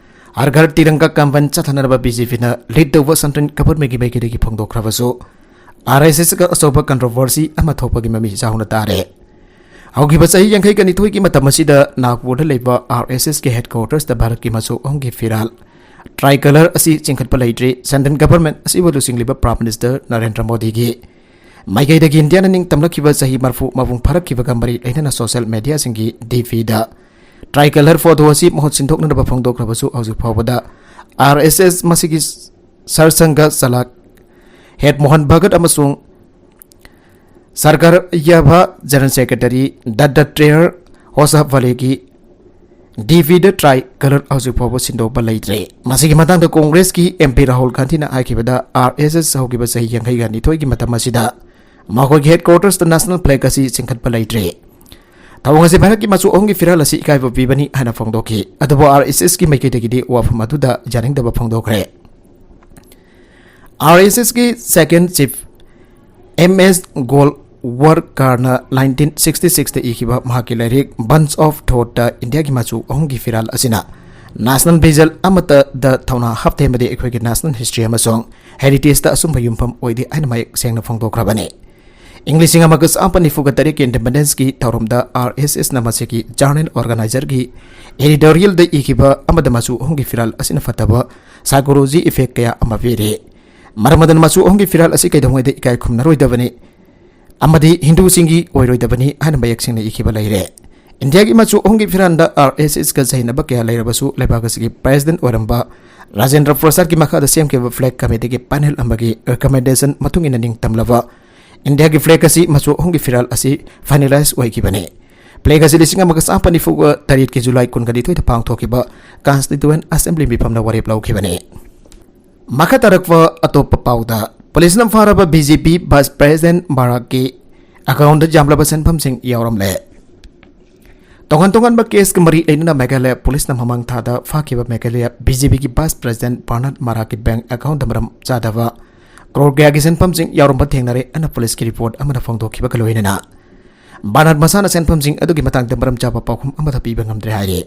ꯍꯔ ꯘꯔ ꯇꯤꯔꯪꯒꯥ ꯀꯥꯝꯄꯦꯟ ꯆꯠꯊꯅꯅꯕ ꯕꯤ ꯖꯦ ꯄꯤꯅ ꯂꯤꯗ ꯇꯧꯕ ꯁꯦꯟꯇ꯭ꯔꯦꯜ ꯒꯚꯔꯟꯃꯦꯟꯒꯤ ꯃꯥꯏꯀꯩꯗꯒꯤ ꯐꯣꯡꯗꯣꯛꯈ꯭ꯔꯕꯁꯨ, ꯑꯥꯔ ꯑꯦꯁ ꯑꯦꯁꯀ ꯑꯆꯧꯕ ꯀꯟꯇ꯭ꯔꯣꯚꯔꯁꯤ ꯑꯃ ꯊꯣꯛꯄꯒꯤ ꯃꯃꯤ ꯆꯥꯎꯅ ꯇꯥꯔꯦ꯫ ꯍꯧꯈꯤꯕ ꯆꯍꯤ ꯌꯥꯡꯈꯩꯒ ꯅꯤꯊꯣꯏꯒꯤ ꯃꯇꯝ ꯑꯁꯤꯗ ꯅꯥꯒꯄꯨꯔꯗ ꯂꯩꯕ ꯑꯥꯔ ꯑꯦꯁ ꯑꯦꯁꯀꯤ ꯍꯦꯗꯀ꯭ꯋꯥꯇꯔꯁꯇ ꯚꯥꯔꯠꯀꯤ ꯃꯆꯨ ꯑꯍꯨꯝꯒꯤ ꯐꯤꯔꯥꯜ, ꯇ꯭ꯔꯥꯏ ꯀꯂꯔ ꯑꯁꯤ ꯆꯤꯡꯈꯠꯄ ꯂꯩꯇ꯭ꯔꯤ꯫ ꯁꯦꯟꯇ꯭ꯔꯦꯜ ꯒꯚꯔꯟꯃꯦꯟ ꯑꯁꯤꯕꯨ ꯂꯨꯆꯤꯡꯂꯤꯕ ꯄ꯭ꯔꯥꯏꯝ ꯃꯤꯅꯤꯁꯇꯔ ꯅꯔꯦꯟꯗ꯭ꯔ ꯃꯣꯗꯤꯒꯤ ꯃꯥꯏꯀꯩꯗꯒꯤ ꯏꯟꯗꯤꯌꯥꯅ ꯅꯤꯡꯇꯝꯂꯛꯈꯤꯕ ꯆꯍꯤ ꯃꯔꯐꯨ ꯃꯄꯨꯡ ꯐꯥꯔꯛꯈꯤꯕꯒ ꯃꯔꯤ ꯂꯩꯅꯅ ꯁꯣꯁꯤꯌꯦꯜ ꯃꯦꯗꯤꯌꯥꯁꯤꯡꯒꯤ ꯗꯤ ꯄꯤꯗ ꯇ꯭ꯔꯥꯏ ꯀꯂꯔ ꯐꯣꯇꯣ ꯑꯁꯤ ꯃꯍꯨꯠ ꯁꯤꯟꯗꯣꯛꯅꯅꯕ ꯐꯣꯡꯗꯣꯛꯈ꯭ꯔꯕꯁꯨ, ꯍꯧꯖꯤꯛ ꯐꯥꯎꯕꯗ ꯑꯥꯔ ꯑꯦꯁ ꯑꯦꯁ ꯃꯁꯤꯒꯤ ꯁꯔ ꯁꯪꯘ ꯆꯂꯥꯛ ꯍꯦꯠ ꯃꯣꯍꯟ ꯚꯒꯠ ꯑꯃꯁꯨꯡ ꯁꯔꯀꯥꯔꯌꯥꯚꯥ ꯖꯦꯅꯔꯦꯜ ꯁꯦꯀ꯭ꯔꯦꯇꯔꯤ ꯗꯠꯇꯇ꯭ꯔꯦꯌꯔ ꯍꯣꯁꯥꯚꯂꯦꯒꯤ ꯗꯤ ꯄꯤꯗ ꯇ꯭ꯔꯥꯏ ꯀꯂꯔ ꯍꯧꯖꯤꯛ ꯐꯥꯎꯕ ꯁꯤꯟꯗꯣꯛꯄ ꯂꯩꯇ꯭ꯔꯤ꯫ ꯃꯁꯤꯒꯤ ꯃꯇꯥꯡꯗ ꯀꯣꯡꯒ꯭ꯔꯦꯁꯀꯤ ꯑꯦꯝ ꯄꯤ ꯔꯥꯍꯨꯜ ꯒꯥꯟꯙꯤꯅ ꯍꯥꯏꯈꯤꯕꯗ, ꯑꯥꯔ ꯑꯦꯁ ꯑꯦꯁ ꯍꯧꯈꯤꯕ ꯆꯍꯤ ꯌꯥꯡꯈꯩꯒ ꯅꯤꯊꯣꯏꯒꯤ ꯃꯇꯝ ꯑꯁꯤꯗ ꯃꯈꯣꯏꯒꯤ ꯍꯦꯗꯀ꯭ꯋꯥꯇꯔꯁꯇ ꯅꯦꯁꯅꯦꯜ ꯐ꯭ꯂꯦꯒ ꯑꯁꯤ ꯆꯤꯡꯈꯠꯄ ꯂꯩꯇ꯭ꯔꯤ꯫ ꯊꯧꯑꯣꯡ ꯑꯁꯤ ꯚꯥꯔꯠꯀꯤ ꯃꯆꯨ ꯑꯍꯨꯝꯒꯤ ꯐꯤꯔꯥꯜ ꯑꯁꯤ ꯏꯀꯥꯏꯕ ꯄꯤꯕꯅꯤ ꯍꯥꯏꯅ ꯐꯣꯡꯗꯣꯛꯈꯤ꯫ ꯑꯗꯨꯕꯨ ꯑꯥꯔ ꯑꯦꯁ ꯑꯦꯁꯀꯤ ꯃꯥꯏꯀꯩꯗꯒꯤꯗꯤ ꯋꯥꯐꯝ ꯑꯗꯨꯗ ꯌꯥꯅꯤꯡꯗꯕ ꯐꯣꯡꯗꯣꯛꯈ꯭ꯔꯦ꯫ ꯑꯥꯔ ꯑꯦꯁ ꯑꯦꯁꯀꯤ ꯁꯦꯀꯦꯟ ꯆꯤꯐ ꯑꯦꯝ ꯑꯦꯁ ꯒꯣꯜꯋꯔꯀꯔꯅ ꯅꯥꯏꯟꯇꯤꯟ ꯁꯤꯛꯁꯇꯤ ꯁꯤꯛꯁꯇ ꯏꯈꯤꯕ ꯃꯍꯥꯛꯀꯤ ꯂꯥꯏꯔꯤꯛ ꯕꯟꯁ ꯑꯣꯐ ꯊꯣꯠꯇ ꯏꯟꯗꯤꯌꯥꯒꯤ ꯃꯆꯨ ꯑꯍꯨꯝꯒꯤ ꯐꯤꯔꯥꯜ ꯑꯁꯤꯅ National Vigil ꯑꯃꯠꯇꯗ ꯊꯧꯅꯥ ꯍꯥꯞꯇꯦ ꯑꯃꯗꯤ ꯑꯩꯈꯣꯏꯒꯤ national history ꯑꯃꯁꯨꯡ heritage ꯇ ꯑꯆꯨꯝꯕ ꯌꯨꯝꯐꯝ ꯑꯣꯏꯗꯦ ꯍꯥꯏꯅ ꯃꯌꯦꯛ ꯁꯦꯡꯅ ꯐꯣꯡꯗꯣꯛꯈ꯭ꯔꯕꯅꯤ꯫ ꯏꯪ ꯂꯤꯁꯤꯡ ꯑꯃꯒ ꯆꯥꯃꯥꯄꯟ ꯅꯤꯐꯨꯒ ꯇꯔꯦꯠꯀꯤ independence ꯀꯤ ꯊꯧꯔꯝꯗ R S S ꯅ ꯃꯁꯤꯒꯤ general organizer ꯒꯤ editorial ꯗ ꯏꯈꯤꯕ ꯑꯃꯗ ꯃꯆꯨ ꯑꯍꯨꯝꯒꯤ ꯐꯤꯔꯥꯜ ꯑꯁꯤꯅ ꯐꯠꯇꯕ psychology effect ꯀꯌꯥ ꯑꯃ ꯄꯤꯔꯤ꯫ ꯃꯔꯝ ꯑꯗꯨꯅ ꯃꯆꯨ ꯑꯍꯨꯝꯒꯤ ꯐꯤꯔꯥꯜ ꯑꯁꯤ ꯀꯩꯗꯧꯉꯩꯗ ꯏꯀꯥꯏ ꯈꯨꯝꯅꯔꯣꯏꯗꯕꯅꯤ ꯑꯃꯗꯤ ꯍꯤꯟꯗꯨꯁꯤꯡꯒꯤ ꯑꯣꯏꯔꯣꯏꯗꯕꯅꯤ ꯍꯥꯏꯅ ꯃꯌꯦꯛ ꯁꯦꯡꯅ ꯏꯈꯤꯕ ꯂꯩꯔꯦ꯫ ꯏꯟꯗꯤꯌꯥꯒꯤ ꯃꯆꯨ ꯑꯍꯨꯝꯒꯤ ꯐꯤꯔꯥꯜꯗ R S S ꯀ ꯆꯩꯅꯕ ꯀꯌꯥ ꯂꯩꯔꯕꯁꯨ, ꯂꯩꯕꯥꯛ ꯑꯁꯤꯒꯤ president ꯑꯣꯏꯔꯝꯕ ꯔꯥꯖꯦꯟꯗ꯭ꯔ ꯄ꯭ꯔꯁꯥꯗꯀꯤ ꯃꯈꯥꯗ ꯁꯦꯝꯈꯤꯕ flag committee ꯒꯤ panel ꯑꯃꯒꯤ recommendation ꯃꯇꯨꯡ ꯏꯟꯅ ꯅꯤꯡꯇꯝꯂꯕ ꯏꯟꯗꯤꯌꯥꯒꯤ flag ꯑꯁꯤ ꯃꯆꯨ ꯑꯍꯨꯝꯒꯤ ꯐꯤꯔꯥꯜ ꯑꯁꯤ finalize ꯑꯣꯏꯈꯤꯕꯅꯤ꯫ Flag ꯑꯁꯤ ꯂꯤꯁꯤꯡ ꯑꯃꯒ ꯆꯥꯃꯥꯄꯟ ꯅꯤꯐꯨꯒ ꯇꯔꯦꯠꯀꯤ ꯖꯨꯂꯥꯏ ꯀꯨꯟꯒ ꯅꯤꯊꯣꯏꯗ ꯄꯥꯡꯊꯣꯛꯈꯤꯕ Constituent Assembly ꯃꯤꯐꯝꯅ ꯋꯥꯔꯦꯞ ꯂꯧꯈꯤꯕꯅꯤ꯫ ꯃꯈꯥ ꯇꯥꯔꯛꯄ ꯑꯇꯣꯞꯄ ꯄꯥꯎꯗ, ꯄꯨꯂꯤꯁꯅ ꯐꯥꯔꯕ B J P vice president ꯕꯔꯥꯛꯀꯤ account ꯗ ꯌꯥꯝꯂꯕ ꯁꯦꯟꯐꯝꯁꯤꯡ ꯌꯥꯎꯔꯝꯂꯦ꯫ ꯇꯣꯉꯥꯟ ꯇꯣꯉꯥꯟꯕ case ꯀ ꯃꯔꯤ ꯂꯩꯅꯅ ꯃꯦꯘꯥꯂꯌ ꯄꯨꯂꯤꯁꯅ ꯃꯃꯥꯡ ꯊꯥꯗ ꯐꯥꯈꯤꯕ ꯃꯦꯘꯥꯂꯌ B J P ꯒꯤ vice president ꯕꯔꯅꯥꯠ ꯃꯔꯥꯛꯀꯤ bank account ꯗ ꯃꯔꯝ ꯆꯥꯗꯕ ꯀ꯭ꯔꯣꯔ ꯀꯌꯥꯒꯤ ꯁꯦꯟꯐꯝꯁꯤꯡ ꯌꯥꯎꯔꯝꯕ ꯊꯦꯡꯅꯔꯦ ꯍꯥꯏꯅ ꯄꯨꯂꯤꯁꯀꯤ report ꯑꯃꯅ ꯐꯣꯡꯗꯣꯛꯈꯤꯕꯒ ꯂꯣꯏꯅꯅ ꯕꯔꯅꯥꯠ ꯃꯁꯥꯅ ꯁꯦꯟꯐꯝꯁꯤꯡ ꯑꯗꯨꯒꯤ ꯃꯇꯥꯡꯗ ꯃꯔꯝ ꯆꯥꯕ ꯄꯥꯎꯈꯨꯝ ꯑꯃꯠꯇ ꯄꯤꯕ ꯉꯝꯗ꯭ꯔꯦ ꯍꯥꯏꯔꯤ꯫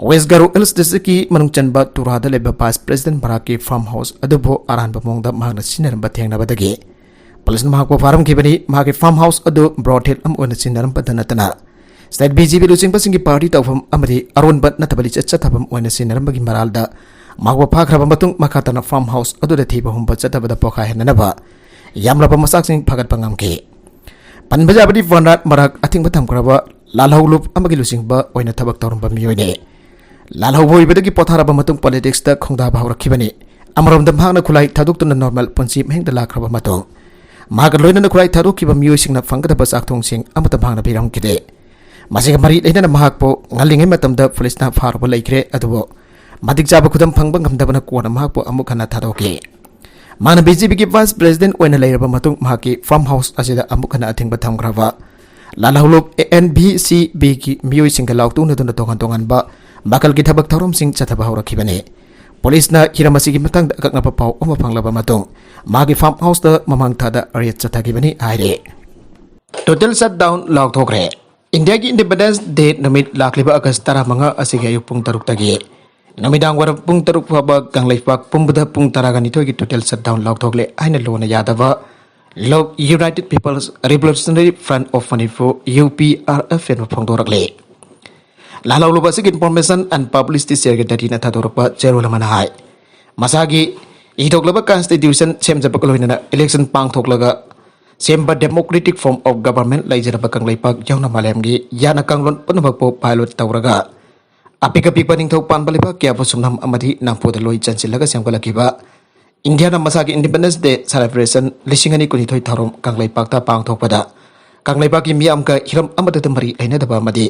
West Garo Hills district ꯀꯤ ꯃꯅꯨꯡ ꯆꯟꯕ ꯇꯨꯔꯥꯗ ꯂꯩꯕ vice president ꯕꯔꯥꯛꯀꯤ farm house ꯑꯗꯨꯕꯨ ꯑꯔꯥꯟꯕ ꯃꯑꯣꯡꯗ ꯃꯍꯥꯛꯅ ꯁꯤꯖꯤꯟꯅꯔꯝꯕ ꯊꯦꯡꯅꯕꯗꯒꯤ ꯄꯨꯂꯤꯁꯅ ꯃꯍꯥꯛꯄꯨ ꯐꯥꯔꯝꯈꯤꯕꯅꯤ꯫ ꯃꯍꯥꯛꯀꯤ farm house ꯑꯗꯨ brothel ꯑꯃ ꯑꯣꯏꯅ ꯁꯤꯖꯤꯟꯅꯔꯝꯕꯗ ꯅꯠꯇꯅ state B J P ꯂꯨꯆꯤꯡꯕꯁꯤꯡꯒꯤ party ꯇꯧꯐꯝ ꯑꯃꯗꯤ ꯑꯔꯣꯟꯕ ꯅꯠꯇꯕ ꯂꯤꯆꯠ ꯆꯠꯊꯐꯝ ꯑꯣꯏꯅ ꯁꯤꯖꯤꯟꯅꯔꯝꯕꯒꯤ ꯃꯔꯥꯜꯗ ꯃꯍꯥꯛꯄꯨ ꯐꯥꯈ꯭ꯔꯕ ꯃꯇꯨꯡ ꯃꯈꯥ ꯇꯥꯅ farm house ꯑꯗꯨꯗ ꯊꯤꯕ ꯍꯨꯝꯕ ꯆꯠꯊꯕꯗ ꯄꯣꯈꯥꯏꯍꯟꯅꯅꯕ ꯌꯥꯝꯂꯕ ꯃꯆꯥꯛꯁꯤꯡ ꯐꯥꯒꯠꯄ ꯉꯝꯈꯤ꯫ ꯄꯟꯕ ꯌꯥꯕꯗꯤ ꯕꯔꯅꯥꯠ ꯃꯔꯥꯛ ꯑꯊꯤꯡꯕ ꯊꯝꯈ꯭ꯔꯕ ꯂꯥꯜꯍꯧꯂꯨꯞ ꯑꯃꯒꯤ ꯂꯨꯆꯤꯡꯕ ꯑꯣꯏꯅ ꯊꯕꯛ ꯇꯧꯔꯝꯕ ꯃꯤꯑꯣꯏꯅꯤ꯫ ꯂꯥꯜꯍꯧꯕ ꯑꯣꯏꯕꯗꯒꯤ ꯄꯣꯊꯥꯔꯕ ꯃꯇꯨꯡ politics ꯇ ꯈꯣꯡꯗꯥꯕ ꯍꯧꯔꯛꯈꯤꯕꯅꯤ꯫ ꯑꯃꯔꯣꯝꯗ ꯃꯍꯥꯛꯅ ꯈꯨꯠꯂꯥꯏ ꯊꯥꯗꯣꯛꯇꯨꯅ normal ꯄꯨꯟꯁꯤ ꯃꯍꯤꯡꯗ ꯂꯥꯛꯈ꯭ꯔꯕ ꯃꯇꯨꯡ ꯃꯍꯥꯛꯀ ꯂꯣꯏꯅꯅ ꯈꯨꯠꯂꯥꯏ ꯊꯥꯗꯣꯛꯈꯤꯕ ꯃꯤꯑꯣꯏꯁꯤꯡꯅ ꯐꯪꯒꯗꯕ ꯆꯥꯛꯊꯣꯡꯁꯤꯡ ꯑꯃꯠꯇ ꯃꯍꯥꯛꯅ ꯄꯤꯔꯝꯈꯤꯗꯦ꯫ ꯃꯁꯤꯒ ꯃꯔꯤ ꯂꯩꯅꯅ ꯃꯍꯥꯛꯄꯨ ꯉꯜꯂꯤꯉꯩ ꯃꯇꯝꯗ ꯄꯨꯂꯤꯁꯅ ꯐꯥꯔꯨꯕ ꯂꯩꯈ꯭ꯔꯦ, ꯑꯗꯨꯕꯨ ꯃꯇꯤꯛ ꯆꯥꯕ ꯈꯨꯗꯝ ꯐꯪꯕ ꯉꯝꯗꯕꯅ ꯀꯣꯟꯅ ꯃꯍꯥꯛꯄꯨ ꯑꯃꯨꯛ ꯍꯟꯅ ꯊꯥꯗꯣꯛꯈꯤ꯫ ꯃꯍꯥꯛꯅ B J P ꯒꯤ vice president ꯑꯣꯏꯅ ꯂꯩꯔꯕ ꯃꯇꯨꯡ ꯃꯍꯥꯛꯀꯤ farm house ꯑꯁꯤꯗ ꯑꯃꯨꯛ ꯍꯟꯅ ꯑꯊꯤꯡꯕ ꯊꯝꯈ꯭ꯔꯕ ꯂꯥꯜꯍꯧꯂꯨꯞ N V C B ꯒꯤ ꯃꯤꯑꯣꯏꯁꯤꯡꯒ ꯂꯥꯎꯇꯨꯅꯗꯨꯅ ꯇꯣꯉꯥꯟ ꯇꯣꯉꯥꯟꯕ ꯃꯈꯜꯒꯤ ꯊꯕꯛ ꯊꯧꯔꯝꯁꯤꯡ ꯆꯠꯊꯕ ꯍꯧꯔꯛꯈꯤꯕꯅꯤ꯫ ꯄꯨꯂꯤꯁꯅ ꯍꯤꯔꯝ ꯑꯁꯤꯒꯤ ꯃꯇꯥꯡꯗ ꯑꯀꯛꯅꯕ ꯄꯥꯎ ꯑꯃ ꯐꯪꯂꯕ ꯃꯇꯨꯡ ꯃꯍꯥꯛꯀꯤ farm house ꯇ ꯃꯃꯥꯡ ꯊꯥꯗ raid ꯆꯠꯊꯈꯤꯕꯅꯤ ꯍꯥꯏꯔꯤ꯫ Total shutdown ꯂꯥꯎꯊꯣꯛꯈ꯭ꯔꯦ꯫ ꯏꯟꯗꯤꯌꯥꯒꯤ ꯏꯟꯗꯤꯄꯦꯟꯗꯦꯟꯁ ꯗꯦ ꯅꯨꯃꯤꯠ ꯂꯥꯛꯂꯤꯕ ꯑꯥꯒꯁ ꯇꯔꯥꯃꯉꯥ ꯑꯁꯤꯒꯤ ꯑꯌꯨꯛ ꯄꯨꯡ ꯇꯔꯨꯛꯇꯒꯤ ꯅꯨꯃꯤꯗꯥꯡ ꯋꯥꯏꯔꯝ ꯄꯨꯡ ꯇꯔꯨꯛ ꯐꯥꯎꯕ ꯀꯪꯂꯩꯄꯥꯛ ꯄꯨꯝꯕꯗ ꯄꯨꯡ ꯇꯔꯥꯒ ꯅꯤꯊꯣꯏꯒꯤ ꯇꯣꯇꯦꯜ ꯁꯠꯗꯥꯎꯟ ꯂꯥꯎꯊꯣꯛꯂꯦ ꯍꯥꯏꯅ ꯂꯣꯟꯅ ꯌꯥꯗꯕ ꯂꯣꯛ united people's revolutionary front of Manipur, U P R F ꯑꯦꯟꯅ ꯐꯣꯡꯗꯣꯔꯛꯂꯦ꯫ ꯂꯥꯜꯍꯧꯂꯨꯕ ꯑꯁꯤꯒꯤ ꯏꯟꯐꯣꯔꯃꯦꯁꯟ ꯑꯦꯟ ꯄꯕ꯭ꯂꯤꯁꯤꯇꯤ ꯁꯦꯀ꯭ꯔꯦꯇꯔꯤꯅ ꯊꯥꯗꯣꯔꯛꯄ ꯆꯦꯔꯣꯜ ꯑꯃꯅ ꯍꯥꯏ, ꯃꯁꯥꯒꯤ ꯏꯊꯣꯛꯂꯕ ꯀꯟꯁꯇꯤꯇ꯭ꯌꯨꯁꯟ ꯁꯦꯝꯖꯕꯒ ꯂꯣꯏꯅꯅ ꯏꯂꯦꯛꯁꯟ ꯄꯥꯡꯊꯣꯛꯂꯒ ꯁꯦꯝꯕ ꯗꯦꯃꯣꯀ꯭ꯔꯦꯇꯤꯛ ꯐꯣꯔꯝ ꯑꯣꯐ ꯒꯕꯔꯟꯃꯦꯟꯠ ꯂꯩꯖꯔꯕ ꯀꯪꯂꯩꯄꯥꯛ ꯌꯥꯎꯅ ꯃꯥꯂꯦꯝꯒꯤ ꯌꯥꯅ ꯀꯥꯡꯂꯣꯟ ꯄꯨꯝꯅꯃꯛꯄꯨ ꯄꯥꯏꯂꯣꯠ ꯇꯧꯔꯒ ꯑꯄꯤꯛ ꯑꯄꯤꯛꯄ ꯅꯤꯡꯊꯧ ꯄꯥꯟꯕ ꯂꯩꯕꯥꯛ ꯀꯌꯥꯕꯨ ꯁꯨꯝꯅꯝ ꯑꯃꯗꯤ ꯅꯝꯐꯨꯗ ꯂꯣꯏ ꯆꯟꯁꯤꯜꯂꯒ ꯁꯦꯝꯒꯠꯂꯛꯈꯤꯕ ꯏꯟꯗꯤꯌꯥꯅ ꯃꯁꯥꯒꯤ ꯏꯟꯗꯤꯄꯦꯟꯗꯦꯟꯁ ꯗꯦ ꯁꯦꯂꯦꯕ꯭ꯔꯦꯁꯟ ꯂꯤꯁꯤꯡ ꯑꯅꯤ ꯀꯨꯟꯅꯤꯊꯣꯏ ꯊꯧꯔꯝ ꯀꯪꯂꯩꯄꯥꯛꯇ ꯄꯥꯡꯊꯣꯛꯄꯗ ꯀꯪꯂꯩꯄꯥꯛꯀꯤ ꯃꯤꯌꯥꯝꯒ ꯍꯤꯔꯝ ꯑꯃꯠꯇꯗ ꯃꯔꯤ ꯂꯩꯅꯗꯕ ꯑꯃꯗꯤ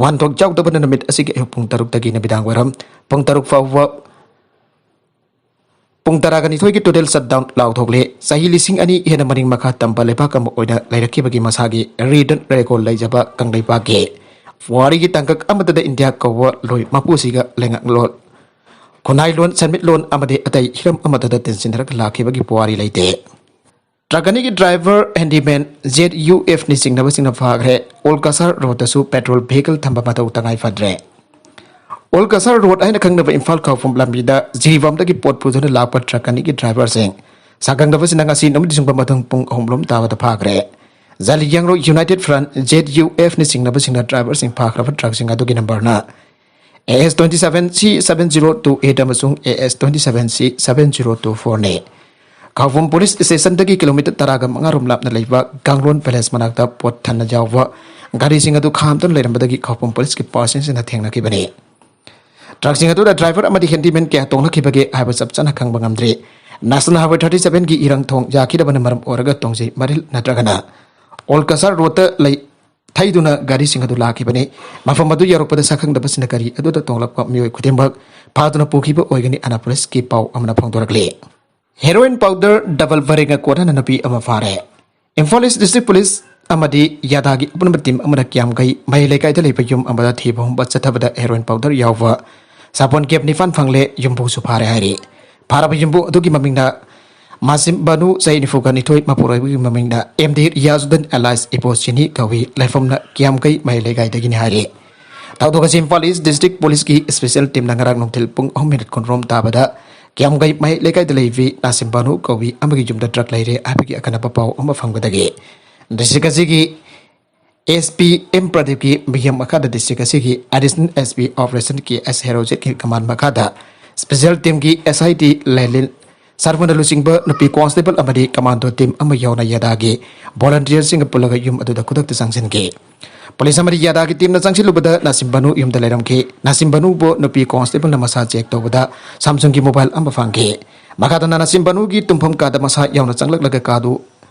ꯋꯥꯍꯟꯊꯣꯛ ꯌꯥꯎꯗꯕꯅ ꯅꯨꯃꯤꯠ ꯑꯁꯤꯒꯤ ꯑꯌꯨꯛ ꯄꯨꯡ ꯇꯔꯨꯛꯇꯒꯤ ꯅꯨꯃꯤꯗꯥꯡ ꯋꯥꯏꯔꯝ ꯄꯨꯡ ꯇꯔꯨꯛ ꯐꯥꯎꯕ ꯄꯨꯡ ꯇꯔꯥꯒ ꯅꯤꯊꯣꯏꯒꯤ ꯇꯣꯇꯦꯜ ꯁꯠꯗꯥꯎꯟ ꯂꯥꯎꯊꯣꯛꯂꯦ꯫ ꯆꯍꯤ ꯂꯤꯁꯤꯡ ꯑꯅꯤ ꯍꯦꯟꯅ ꯃꯅꯤꯡ ꯃꯈꯥ ꯇꯝꯕ ꯂꯩꯕꯥꯛ ꯑꯃ ꯑꯣꯏꯅ ꯂꯩꯔꯛꯈꯤꯕꯒꯤ ꯃꯁꯥꯒꯤ ꯔꯤꯇꯟ ꯔꯦꯀꯣꯔꯗ ꯂꯩꯖꯕ ꯀꯪꯂꯩꯄꯥꯛꯀꯤ ꯄꯨꯋꯥꯔꯤꯒꯤ ꯇꯥꯡꯀꯛ ꯑꯃꯠꯇꯗ ꯏꯟꯗꯤꯌꯥ ꯀꯧꯕ ꯂꯣꯏ ꯃꯄꯨꯁꯤꯒ ꯂꯩꯉꯥꯛꯂꯣꯟ, ꯈꯨꯟꯅꯥꯏꯂꯣꯟ, ꯁꯦꯟꯃꯤꯠꯂꯣꯟ ꯑꯃꯗꯤ ꯑꯇꯩ ꯍꯤꯔꯝ ꯑꯃꯠꯇꯗ ꯇꯤꯟꯁꯤꯟꯅꯔꯒ ꯂꯥꯛꯈꯤꯕꯒꯤ ꯄꯨꯋꯥꯔꯤ ꯂꯩꯇꯦ꯫ ꯇ꯭ꯔꯛ ꯑꯅꯤꯒꯤ ꯗ꯭ꯔꯥꯏꯚꯔ, ꯍꯦꯟꯗꯤꯃꯦꯟ, ꯖꯦꯠ ꯌꯨ ꯑꯦꯐꯅꯤ ꯆꯤꯡꯅꯕꯁꯤꯡꯅ ꯐꯥꯈ꯭ꯔꯦ꯫ ꯑꯣꯜ ꯀꯁꯥꯔ ꯔꯣꯗꯇꯁꯨ ꯄꯦꯇ꯭ꯔꯣꯜ ꯚꯤꯍꯤꯀꯜ ꯊꯝꯕ ꯃꯊꯧ ꯇꯉꯥꯏ ꯐꯗ꯭ꯔꯦ꯫ ꯑꯣꯜ ꯀꯁꯥꯔ ꯔꯣꯗ ꯍꯥꯏꯅ ꯈꯪꯅꯕ ꯏꯝꯐꯥꯜ ꯈꯧꯄꯨꯝ ꯂꯝꯕꯤꯗ ꯖꯤꯔꯤꯕꯥꯝꯗꯒꯤ ꯄꯣꯠ ꯄꯨꯗꯨꯅ ꯂꯥꯛꯄ ꯇ꯭ꯔꯛ ꯑꯅꯤꯒꯤ ꯗ꯭ꯔꯥꯏꯚꯔꯁꯤꯡ ꯁꯥꯈꯪꯗꯕꯁꯤꯡꯅ ꯉꯁꯤ ꯅꯨꯃꯤꯠ ꯌꯨꯡꯕ ꯃꯊꯪ ꯄꯨꯡ ꯑꯍꯨꯝ ꯂꯣꯝ ꯇꯥꯕꯗ ꯐꯥꯈ꯭ꯔꯦ꯫ ꯖꯥꯂꯤꯌꯥꯡꯔꯣ ꯌꯨꯅꯥꯏꯇꯦꯠ ꯐ꯭ꯔꯟꯠ, ꯖꯦꯠ ꯌꯨ ꯑꯦꯐꯅ ꯆꯤꯡꯅꯕꯁꯤꯡꯅ ꯗ꯭ꯔꯥꯏꯚꯔꯁꯤꯡ ꯐꯥꯈ꯭ꯔꯕ ꯇ꯭ꯔꯛꯁꯤꯡ ꯑꯗꯨꯒꯤ ꯅꯝꯕꯔꯅ ꯑꯦ S twenty seven C seven zero two eight ꯑꯃꯁꯨꯡ A S twenty seven C seven zero two fourꯅꯤ꯫ ꯈꯧꯄꯨꯝ ꯄꯨꯂꯤꯁ ꯁ꯭ꯇꯦꯁꯟꯗꯒꯤ ꯀꯤꯂꯣꯃꯤꯇꯔ ꯇꯔꯥꯒ ꯃꯉꯥ ꯔꯣꯝ ꯂꯥꯞꯅ ꯂꯩꯕ ꯒꯥꯡꯂꯣꯟ ꯄꯦꯂꯦꯁ ꯃꯅꯥꯛꯇ ꯄꯣꯠ ꯊꯟꯅ ꯌꯥꯎꯕ ꯒꯥꯔꯤꯁꯤꯡ ꯑꯗꯨ ꯈꯥꯝꯗꯨꯅ ꯂꯩꯔꯝꯕꯗꯒꯤ ꯈꯧꯄꯨꯝ ꯄꯨꯂꯤꯁꯀꯤ ꯄꯥꯔꯁꯟꯁꯤꯡꯅ ꯊꯦꯡꯅꯈꯤꯕꯅꯤ꯫ ꯇ꯭ꯔꯛꯁꯤꯡ ꯑꯗꯨꯗ ꯗ꯭ꯔꯥꯏꯚꯔ ꯑꯃꯗꯤ ꯍꯦꯟꯗꯤꯃꯦꯟ ꯀꯌꯥ ꯇꯣꯡꯂꯛꯈꯤꯕꯒꯦ ꯍꯥꯏꯕ ꯆꯞ ꯆꯥꯅ ꯈꯪꯕ ꯉꯝꯗ꯭ꯔꯤ꯫ ꯅꯦꯁꯅꯦꯜ ꯍꯥꯏꯋꯦ thirty sevenꯒꯤ ꯏꯔꯪ ꯊꯣꯡ ꯌꯥꯈꯤꯗꯕꯅ ꯃꯔꯝ ꯑꯣꯏꯔꯒ ꯇꯣꯡꯖꯩ ꯃꯔꯤꯜ ꯅꯠꯇ꯭ꯔꯒꯅ ꯑꯣꯜ ꯀꯁꯥꯔ ꯔꯣꯗꯇ ꯂꯩ ꯊꯩꯗꯨꯅ ꯒꯥꯔꯤꯁꯤꯡ ꯑꯗꯨ ꯂꯥꯛꯈꯤꯕꯅꯤ꯫ ꯃꯐꯝ ꯑꯗꯨ ꯌꯧꯔꯛꯄꯗ ꯁꯛꯈꯪꯗꯕꯁꯤꯡꯅ ꯒꯥꯔꯤ ꯑꯗꯨꯗ ꯇꯣꯡꯂꯛꯄ ꯃꯤꯑꯣꯏ ꯈꯨꯗꯤꯡꯃꯛ ꯐꯥꯗꯨꯅ ꯄꯨꯈꯤꯕ ꯑꯣꯏꯒꯅꯤ ꯑꯅ ꯄꯨꯂꯤꯁꯀꯤ ꯄꯥꯎ ꯑꯃꯅ ꯐꯣꯡꯗꯣꯔꯛꯂꯤ꯫ ꯍꯦꯔꯣꯏꯟ ꯄꯥꯎꯗꯔ ꯗꯕꯜ ꯕꯔꯦꯡꯒ ꯀꯣꯟꯅꯅ ꯅꯨꯄꯤ ꯑꯃ ꯐꯥꯔꯦ꯫ ꯏꯝꯐꯥꯜ ꯏꯁ ꯗꯤꯁꯇ꯭ꯔꯤꯛ ꯄꯨꯂꯤꯁ ꯑꯃꯗꯤ ꯌꯥꯗꯥꯒꯤ ꯑꯄꯨꯟꯕ ꯇꯤꯝ ꯑꯃꯅ ꯀꯤꯌꯥꯝꯒꯩ ꯃꯍꯩ ꯂꯩꯀꯥꯏꯗ ꯂꯩꯕ ꯌꯨꯝ ꯑꯃꯗ ꯊꯤꯕ ꯍꯨꯝꯕ ꯆꯠꯊꯕꯗ ꯍꯦꯔꯣꯏꯟ ꯄꯥꯎꯗꯔ ꯌꯥꯎꯕ ꯁꯥꯄꯣꯟ ꯀꯦꯞ ꯅꯤꯄꯥꯟ ꯐꯪꯂꯦ꯫ ꯌꯨꯝꯕꯨꯁꯨ ꯐꯥꯔꯦ ꯍꯥꯏꯔꯤ꯫ ꯐꯥꯔꯕ ꯌꯨꯝꯕꯨ ꯑꯗꯨꯒꯤ ꯃꯃꯤꯡꯅ ꯃꯥꯁꯤꯝ ꯕꯥꯅꯨ, ꯆꯍꯤ ꯅꯤꯐꯨꯒ ꯅꯤꯊꯣꯏ, ꯃꯄꯨꯔꯣꯏꯕꯒꯤ ꯃꯃꯤꯡꯗ ꯑꯦꯝ ꯗꯤ ꯔꯤꯌꯥꯖꯨꯗꯤꯟ ꯑꯦꯂꯥꯏꯁ ꯏꯕꯣ ꯁꯤꯅꯤ ꯀꯧꯏ꯫ ꯂꯩꯐꯝꯅ ꯀꯤꯌꯥꯝꯒꯩ ꯃꯍꯩ ꯂꯩꯀꯥꯏꯗꯒꯤꯅꯤ ꯍꯥꯏꯔꯤ꯫ ꯊꯧꯗꯣꯛ ꯑꯁꯤ ꯏꯝꯐꯥꯜ ꯏꯁ ꯗꯤꯁꯇ꯭ꯔꯤꯛ ꯄꯨꯂꯤꯁꯀꯤ ꯏꯁꯄꯦꯁꯦꯜ ꯇꯤꯝꯅ ꯉꯔꯥꯡ ꯅꯨꯡꯊꯤꯜ ꯄꯨꯡ ꯑꯍꯨꯝ ꯃꯤꯅꯤꯠ ꯀꯨꯟꯔꯣꯝ ꯇꯥꯕꯗ ꯀꯤꯌꯥꯝꯒꯩ ꯃꯍꯩ ꯂꯩꯀꯥꯏꯗ ꯂꯩꯕꯤ ꯅꯥꯁꯤꯝ ꯕꯥꯅꯨ ꯀꯧꯕꯤ ꯑꯃꯒꯤ ꯌꯨꯝꯗ ꯗ꯭ꯔꯒ ꯂꯩꯔꯦ ꯍꯥꯏꯕꯒꯤ ꯑꯈꯟꯅꯕ ꯄꯥꯎ ꯑꯃ ꯐꯪꯕꯗꯒꯤ ꯗꯤꯁꯇ꯭ꯔꯤꯛ ꯑꯁꯤꯒꯤ ꯑꯦꯁ ꯄꯤ ꯑꯦꯝ ꯄ꯭ꯔꯗꯤꯞꯀꯤ ꯃꯤꯠꯌꯦꯡ ꯃꯈꯥꯗ ꯗꯤꯁꯇ꯭ꯔꯤꯛ ꯑꯁꯤꯒꯤ ꯑꯦꯗꯤꯁꯅꯦꯜ ꯑꯦꯁ ꯄꯤ ꯑꯣꯄꯔꯦꯁꯟ ꯀꯦ ꯑꯦꯁ ꯍꯦꯔꯣꯖꯤꯠꯀꯤ ꯀꯃꯥꯟ ꯃꯈꯥꯗ ꯁ꯭ꯄꯦꯁꯦꯜ ꯇꯤꯝꯒꯤ ꯑꯦꯁ ꯑꯥꯏ ꯇꯤ ꯂꯦꯂꯤꯟ ꯁꯔꯃꯅ ꯂꯨꯆꯤꯡꯕ ꯅꯨꯄꯤ ꯀꯣꯟꯁꯇꯦꯕꯜ ꯑꯃꯗꯤ ꯀꯃꯥꯟꯗꯣ ꯇꯤꯝ ꯑꯃ ꯌꯥꯎꯅ ꯌꯥꯗꯥꯒꯤ ꯚꯣꯂꯟꯇꯤꯌꯔꯁꯤꯡꯒ ꯄꯨꯜꯂꯒ ꯌꯨꯝ ꯑꯗꯨꯗ ꯈꯨꯗꯛꯇ ꯆꯪꯁꯤꯟꯈꯤ꯫ ꯄꯨꯂꯤꯁ ꯑꯃꯗꯤ ꯌꯥꯗꯥꯒꯤ ꯇꯤꯝꯅ ꯆꯪꯁꯤꯜꯂꯨꯕꯗ ꯅꯥꯁꯤꯝ ꯕꯅꯨ ꯌꯨꯝꯗ ꯂꯩꯔꯝꯈꯤ꯫ ꯅꯥꯁꯤꯝ ꯕꯅꯨꯕꯨ ꯅꯨꯄꯤ ꯀꯣꯟꯁꯇꯦꯕꯜꯅ ꯃꯁꯥ ꯆꯦꯛ ꯇꯧꯕꯗ ꯁꯥꯝꯁꯨꯡꯒꯤ ꯃꯣꯕꯥꯏꯜ ꯑꯃ ꯐꯪꯈꯤ꯫ ꯃꯈꯥ ꯇꯥꯅ ꯅꯥꯁꯤꯝ ꯕꯅꯨꯒꯤ ꯇꯨꯝꯐꯝ ꯀꯥꯗ ꯃꯁꯥ ꯌꯥꯎꯅ ꯆꯪꯂꯛꯂꯒ ꯀꯥꯗꯨ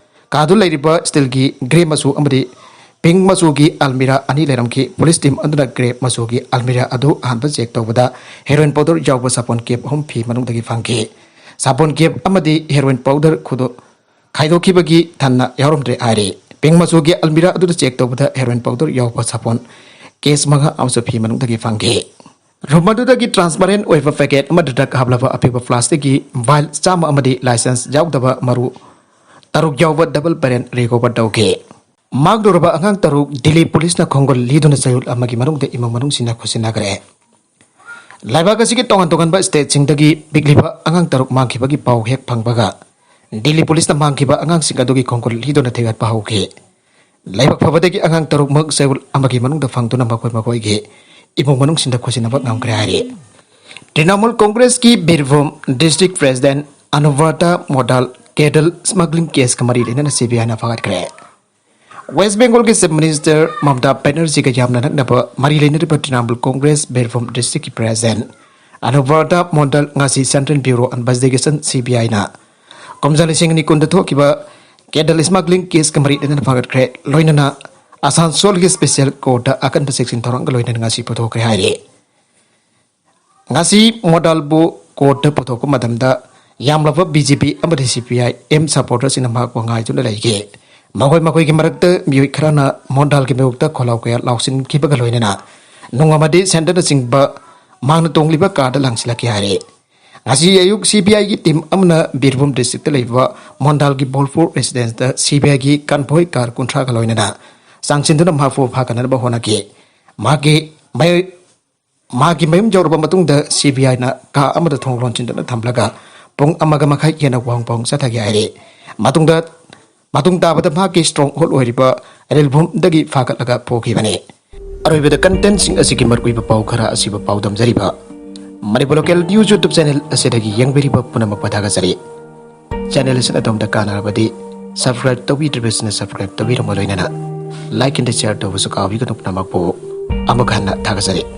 ꯀꯥꯗꯨ ꯂꯩꯔꯤꯕ ꯁ꯭ꯇꯤꯜꯒꯤ ꯒ꯭ꯔꯦ ꯃꯆꯨ ꯑꯃꯗꯤ ꯄꯤꯡ ꯃꯆꯨꯒꯤ ꯑꯜꯃꯤꯔꯥ ꯑꯅꯤ ꯂꯩꯔꯝꯈꯤ꯫ ꯄꯨꯂꯤꯁ ꯇꯤꯝ ꯑꯗꯨꯅ ꯒ꯭ꯔꯦ ꯃꯆꯨꯒꯤ ꯑꯜꯃꯤꯔꯥ ꯑꯗꯨ ꯑꯍꯥꯟꯕ ꯆꯦꯛ ꯇꯧꯕꯗ ꯍꯦꯔꯣꯏꯟ ꯄꯥꯎꯗꯔ ꯌꯥꯎꯕ ꯁꯥꯄꯣꯟ ꯀꯦꯞ ꯑꯍꯨꯝ ꯐꯤ ꯃꯅꯨꯡꯗꯒꯤ ꯐꯪꯈꯤ꯫ ꯁꯥꯄꯣꯟ ꯀꯦꯞ ꯑꯃꯗꯤ ꯍꯦꯔꯣꯏꯟ ꯄꯥꯎꯗꯔ ꯈꯨꯗꯣ-, ꯈꯥꯏꯗꯣꯛꯈꯤꯕꯒꯤ ꯊꯟꯅ ꯌꯥꯎꯔꯝꯗ꯭ꯔꯦ ꯍꯥꯏꯔꯤ꯫ ꯄꯤꯡ ꯃꯆꯨꯒꯤ ꯑꯜꯃꯤꯔꯥ ꯑꯗꯨꯗ ꯆꯦꯛ ꯇꯧꯕꯗ ꯍꯦꯔꯣꯏꯟ ꯄꯥꯎꯗꯔ ꯌꯥꯎꯕ ꯁꯥꯄꯣꯟ ꯀꯦꯁ ꯃꯉꯥ ꯑꯃꯁꯨ ꯐꯤ ꯃꯅꯨꯡꯗꯒꯤ ꯐꯪꯈꯤ꯫ ꯔꯨꯝ ꯑꯗꯨꯗꯒꯤ ꯇ꯭ꯔꯥꯟꯁꯄꯔꯦꯟ ꯑꯣꯏꯕ ꯄꯦꯀꯦꯠ ꯑꯃꯗ ꯗ꯭ꯔꯒ ꯍꯥꯞꯂꯕ ꯑꯄꯤꯛꯄ ꯐ꯭ꯂꯥꯁꯇꯤꯛꯀꯤ ꯚꯥꯏꯜ ꯆꯥꯝꯃ ꯑꯃꯗꯤ ꯂꯥꯏꯁꯦꯟꯁ ꯌꯥꯎꯗꯕ ꯃꯔꯨ ꯇꯔꯨꯛ ꯌꯥꯎꯕ ꯗꯕꯜ ꯕꯦꯔꯦꯜ ꯔꯤꯚꯣꯜꯚꯔ ꯇꯧꯈꯤ꯫ ꯃꯥꯡꯗꯧꯔꯕ ꯑꯉꯥꯡ ꯇꯔꯨꯛ ꯗꯤꯜꯂꯤ ꯄꯨꯂꯤꯁꯅ ꯈꯣꯡꯒꯨꯜ ꯂꯤꯗꯨꯅ ꯆꯌꯣꯜ ꯑꯃꯒꯤ ꯃꯅꯨꯡꯗ ꯏꯃꯨꯡ ꯃꯅꯨꯡꯁꯤꯡꯅ ꯈꯨꯠꯁꯤꯟꯅꯈ꯭ꯔꯦ꯫ ꯂꯩꯕꯥꯛ ꯑꯁꯤꯒꯤ ꯇꯣꯉꯥꯟ ꯇꯣꯉꯥꯟꯕ ꯁ꯭ꯇꯦꯠꯁꯤꯡꯗꯒꯤ ꯄꯤꯛꯂꯤꯕ ꯑꯉꯥꯡ ꯇꯔꯨꯛ ꯃꯥꯡꯈꯤꯕꯒꯤ ꯄꯥꯎ ꯍꯦꯛ ꯐꯪꯕꯒ ꯗꯤꯜꯂꯤ ꯄꯨꯂꯤꯁꯅ ꯃꯥꯡꯈꯤꯕ ꯑꯉꯥꯡꯁꯤꯡ ꯑꯗꯨꯒꯤ ꯈꯣꯡꯒꯨꯜ ꯂꯤꯗꯨꯅ ꯊꯤꯒꯠꯄ ꯍꯧꯈꯤ꯫ ꯂꯥꯏꯕꯛ ꯐꯕꯗꯒꯤ ꯑꯉꯥꯡ ꯇꯔꯨꯛꯃꯛ ꯆꯌꯣꯜ ꯑꯃꯒꯤ ꯃꯅꯨꯡꯗ ꯐꯪꯗꯨꯅ ꯃꯈꯣꯏ ꯃꯈꯣꯏꯒꯤ ꯏꯃꯨꯡ ꯃꯅꯨꯡꯁꯤꯡꯗ ꯈꯨꯠꯁꯤꯟꯅꯕ ꯉꯝꯈ꯭ꯔꯦ ꯍꯥꯏꯔꯤ꯫ ꯇ꯭ꯔꯤꯅꯥꯃꯨꯜ ꯀꯣꯡꯒ꯭ꯔꯦꯁꯀꯤ ꯕꯤꯔꯚꯨꯝ ꯗꯤꯁꯇ꯭ꯔꯤꯛ ꯄ꯭ꯔꯦꯁꯤꯗꯦꯟꯠ ꯑꯅꯨꯕ꯭ꯔꯇ ꯃꯣꯗꯥꯜ ꯀꯦꯗꯜ ꯁ꯭ꯃꯒ꯭ꯂꯤꯡ ꯀꯦꯁꯀ ꯃꯔꯤ ꯂꯩꯅꯅ ꯁꯤ ꯕꯤ ꯑꯥꯏꯅ ꯐꯥꯒꯠꯈ꯭ꯔꯦ꯫ ꯋꯦꯁ ꯕꯦꯡꯒꯣꯜꯒꯤ ꯆꯤꯐ ꯃꯤꯅꯤꯁꯇꯔ ꯃꯃꯇꯥ ꯕꯦꯅꯔꯖꯤꯒ ꯌꯥꯝꯅ ꯅꯛꯅꯕ ꯃꯔꯤ ꯂꯩꯅꯔꯤꯕ ꯇ꯭ꯔꯤꯅꯥꯃꯨꯜ ꯀꯣꯡꯒ꯭ꯔꯦꯁ ꯕꯤꯔꯚꯨꯝ ꯗꯤꯁꯇ꯭ꯔꯤꯛꯀꯤ ꯄ꯭ꯔꯦꯁꯤꯗꯦꯟꯠ ꯑꯅꯨꯕ꯭ꯔꯇ ꯃꯣꯟꯗꯜ ꯉꯁꯤ central bureau investigation, C B ꯑꯥꯏꯅ ꯀꯨꯝꯖꯥ ꯂꯤꯁꯤꯡ ꯑꯅꯤ ꯀꯨꯟꯗ ꯊꯣꯛꯈꯤꯕ ꯀꯦꯗꯜ ꯁ꯭ꯃꯒ꯭ꯂꯤꯡ ꯀꯦꯁꯀ ꯃꯔꯤ ꯂꯩꯅꯅ ꯐꯥꯒꯠꯈ꯭ꯔꯦ꯫ ꯂꯣꯏꯅꯅ ꯑꯁꯥꯟꯁꯣꯜꯒꯤ ꯁ꯭ꯄꯦꯁꯤꯌꯦꯜ ꯀꯣꯔꯠꯇ ꯑꯀꯟꯕ ꯆꯦꯛꯁꯤꯟ ꯊꯧꯔꯥꯡꯒ ꯂꯣꯏꯅꯅ ꯉꯁꯤ ꯄꯨꯊꯣꯛꯈ꯭ꯔꯦ ꯍꯥꯏꯔꯤ꯫ ꯉꯁꯤ ꯃꯣꯗꯥꯜꯕꯨ ꯀꯣꯔꯠꯇ ꯄꯨꯊꯣꯛꯄ ꯃꯇꯝꯗ ꯌꯥꯝꯂꯕ ꯕꯤ ꯖꯦ ꯄꯤ ꯑꯃꯗꯤ ꯁꯤ ꯄꯤ ꯑꯥꯏ ꯑꯦꯝ ꯁꯄꯣꯔꯇꯔꯁꯤꯡꯅ ꯃꯍꯥꯛꯄꯨ ꯉꯥꯏꯗꯨꯅ ꯂꯩꯈꯤ꯫ ꯃꯈꯣꯏ ꯃꯈꯣꯏꯒꯤ ꯃꯔꯛꯇ ꯃꯤꯑꯣꯏ ꯈꯔꯅ ꯃꯣꯟꯗꯥꯜꯒꯤ ꯃꯥꯌꯣꯛꯇ ꯈꯣꯜꯂꯥꯎ ꯀꯌꯥ ꯂꯥꯎꯁꯤꯟꯈꯤꯕꯒ ꯂꯣꯏꯅꯅ ꯅꯨꯡ ꯑꯃꯗꯤ ꯁꯦꯟꯗꯜꯅꯆꯤꯡꯕ ꯃꯍꯥꯛꯅ ꯇꯣꯡꯂꯤꯕ ꯀꯥꯔꯗ ꯂꯪꯁꯤꯜꯂꯛꯈꯤ ꯍꯥꯏꯔꯤ꯫ ꯉꯁꯤ ꯑꯌꯨꯛ ꯁꯤ ꯕꯤ ꯑꯥꯏꯒꯤ ꯇꯤꯝ ꯑꯃꯅ ꯕꯤꯔꯚꯨꯝ ꯗꯤꯁꯇ꯭ꯔꯤꯛꯇ ꯂꯩꯕ ꯃꯣꯟꯗꯥꯜꯒꯤ ꯕꯣꯜꯄꯨꯔ ꯔꯦꯁꯤꯗꯦꯟꯁꯇ ꯁꯤ ꯕꯤ ꯑꯥꯏꯒꯤ ꯀꯟꯚꯣꯏ ꯀꯥꯔ ꯀꯨꯟꯊ꯭ꯔꯥꯒ ꯂꯣꯏꯅꯅ ꯆꯥꯡꯁꯤꯟꯗꯨꯅ ꯃꯍꯥꯛꯄꯨ ꯐꯥꯒꯠꯅꯅꯕ ꯍꯣꯠꯅꯈꯤ꯫ ꯃꯍꯥꯛꯀꯤ ꯃꯌ-, ꯃꯍꯥꯛꯀꯤ ꯃꯌꯨꯝ ꯌꯧꯔꯕ ꯃꯇꯨꯡꯗ ꯁꯤ ꯕꯤ ꯑꯥꯏꯅ ꯀꯥ ꯑꯃꯗ ꯊꯣꯡ ꯂꯣꯟꯁꯤꯟꯗꯨꯅ ꯊꯝꯂꯒ ꯄꯨꯡ ꯑꯃꯒ ꯃꯈꯥꯏ ꯍꯦꯟꯅ ꯋꯥꯍꯣꯡ ꯄꯥꯎꯍꯣꯡ ꯆꯠꯊꯈꯤ ꯍꯥꯏꯔꯤ꯫ ꯃꯇꯨꯡꯗ, ꯃꯇꯨꯡ ꯇꯥꯕꯗ ꯃꯍꯥꯛꯀꯤ ꯁ꯭ꯇ꯭ꯔꯣꯡ ꯍꯣꯜ ꯑꯣꯏꯔꯤꯕ ꯔꯤꯜꯚꯨꯝꯗꯒꯤ ꯐꯥꯒꯠꯂꯒ ꯄꯨꯈꯤꯕꯅꯤ꯫ ꯑꯔꯣꯏꯕꯗ ꯀꯟꯇꯦꯟꯁꯤꯡ ꯑꯁꯤꯒꯤ ꯃꯔꯨꯑꯣꯏꯕ ꯄꯥꯎ ꯈꯔ ꯑꯁꯤꯕꯨ ꯄꯥꯎꯗꯝꯖꯔꯤꯕ Manipur local news YouTube channel ꯑꯁꯤꯗꯒꯤ ꯌꯦꯡꯕꯤꯔꯤꯕ ꯄꯨꯝꯅꯃꯛꯄꯨ ꯊꯥꯒꯠꯆꯔꯤ꯫ ꯆꯦꯅꯦꯜ ꯑꯁꯤꯅ ꯑꯗꯣꯝꯗ ꯀꯥꯟꯅꯔꯕꯗꯤ subscribe ꯇꯧꯕꯤꯗ꯭ꯔꯤꯕꯁꯤꯅ subscribe ꯇꯧꯕꯤꯔꯝꯕ ꯂꯣꯏꯅꯅ like and share ꯇꯧꯕꯁꯨ ꯀꯥꯎꯕꯤꯒꯅꯨ꯫ ꯄꯨꯝꯅꯃꯛꯄꯨ ꯑꯃꯨꯛ ꯍꯟꯅ ꯊꯥꯒꯠꯆꯔꯤ꯫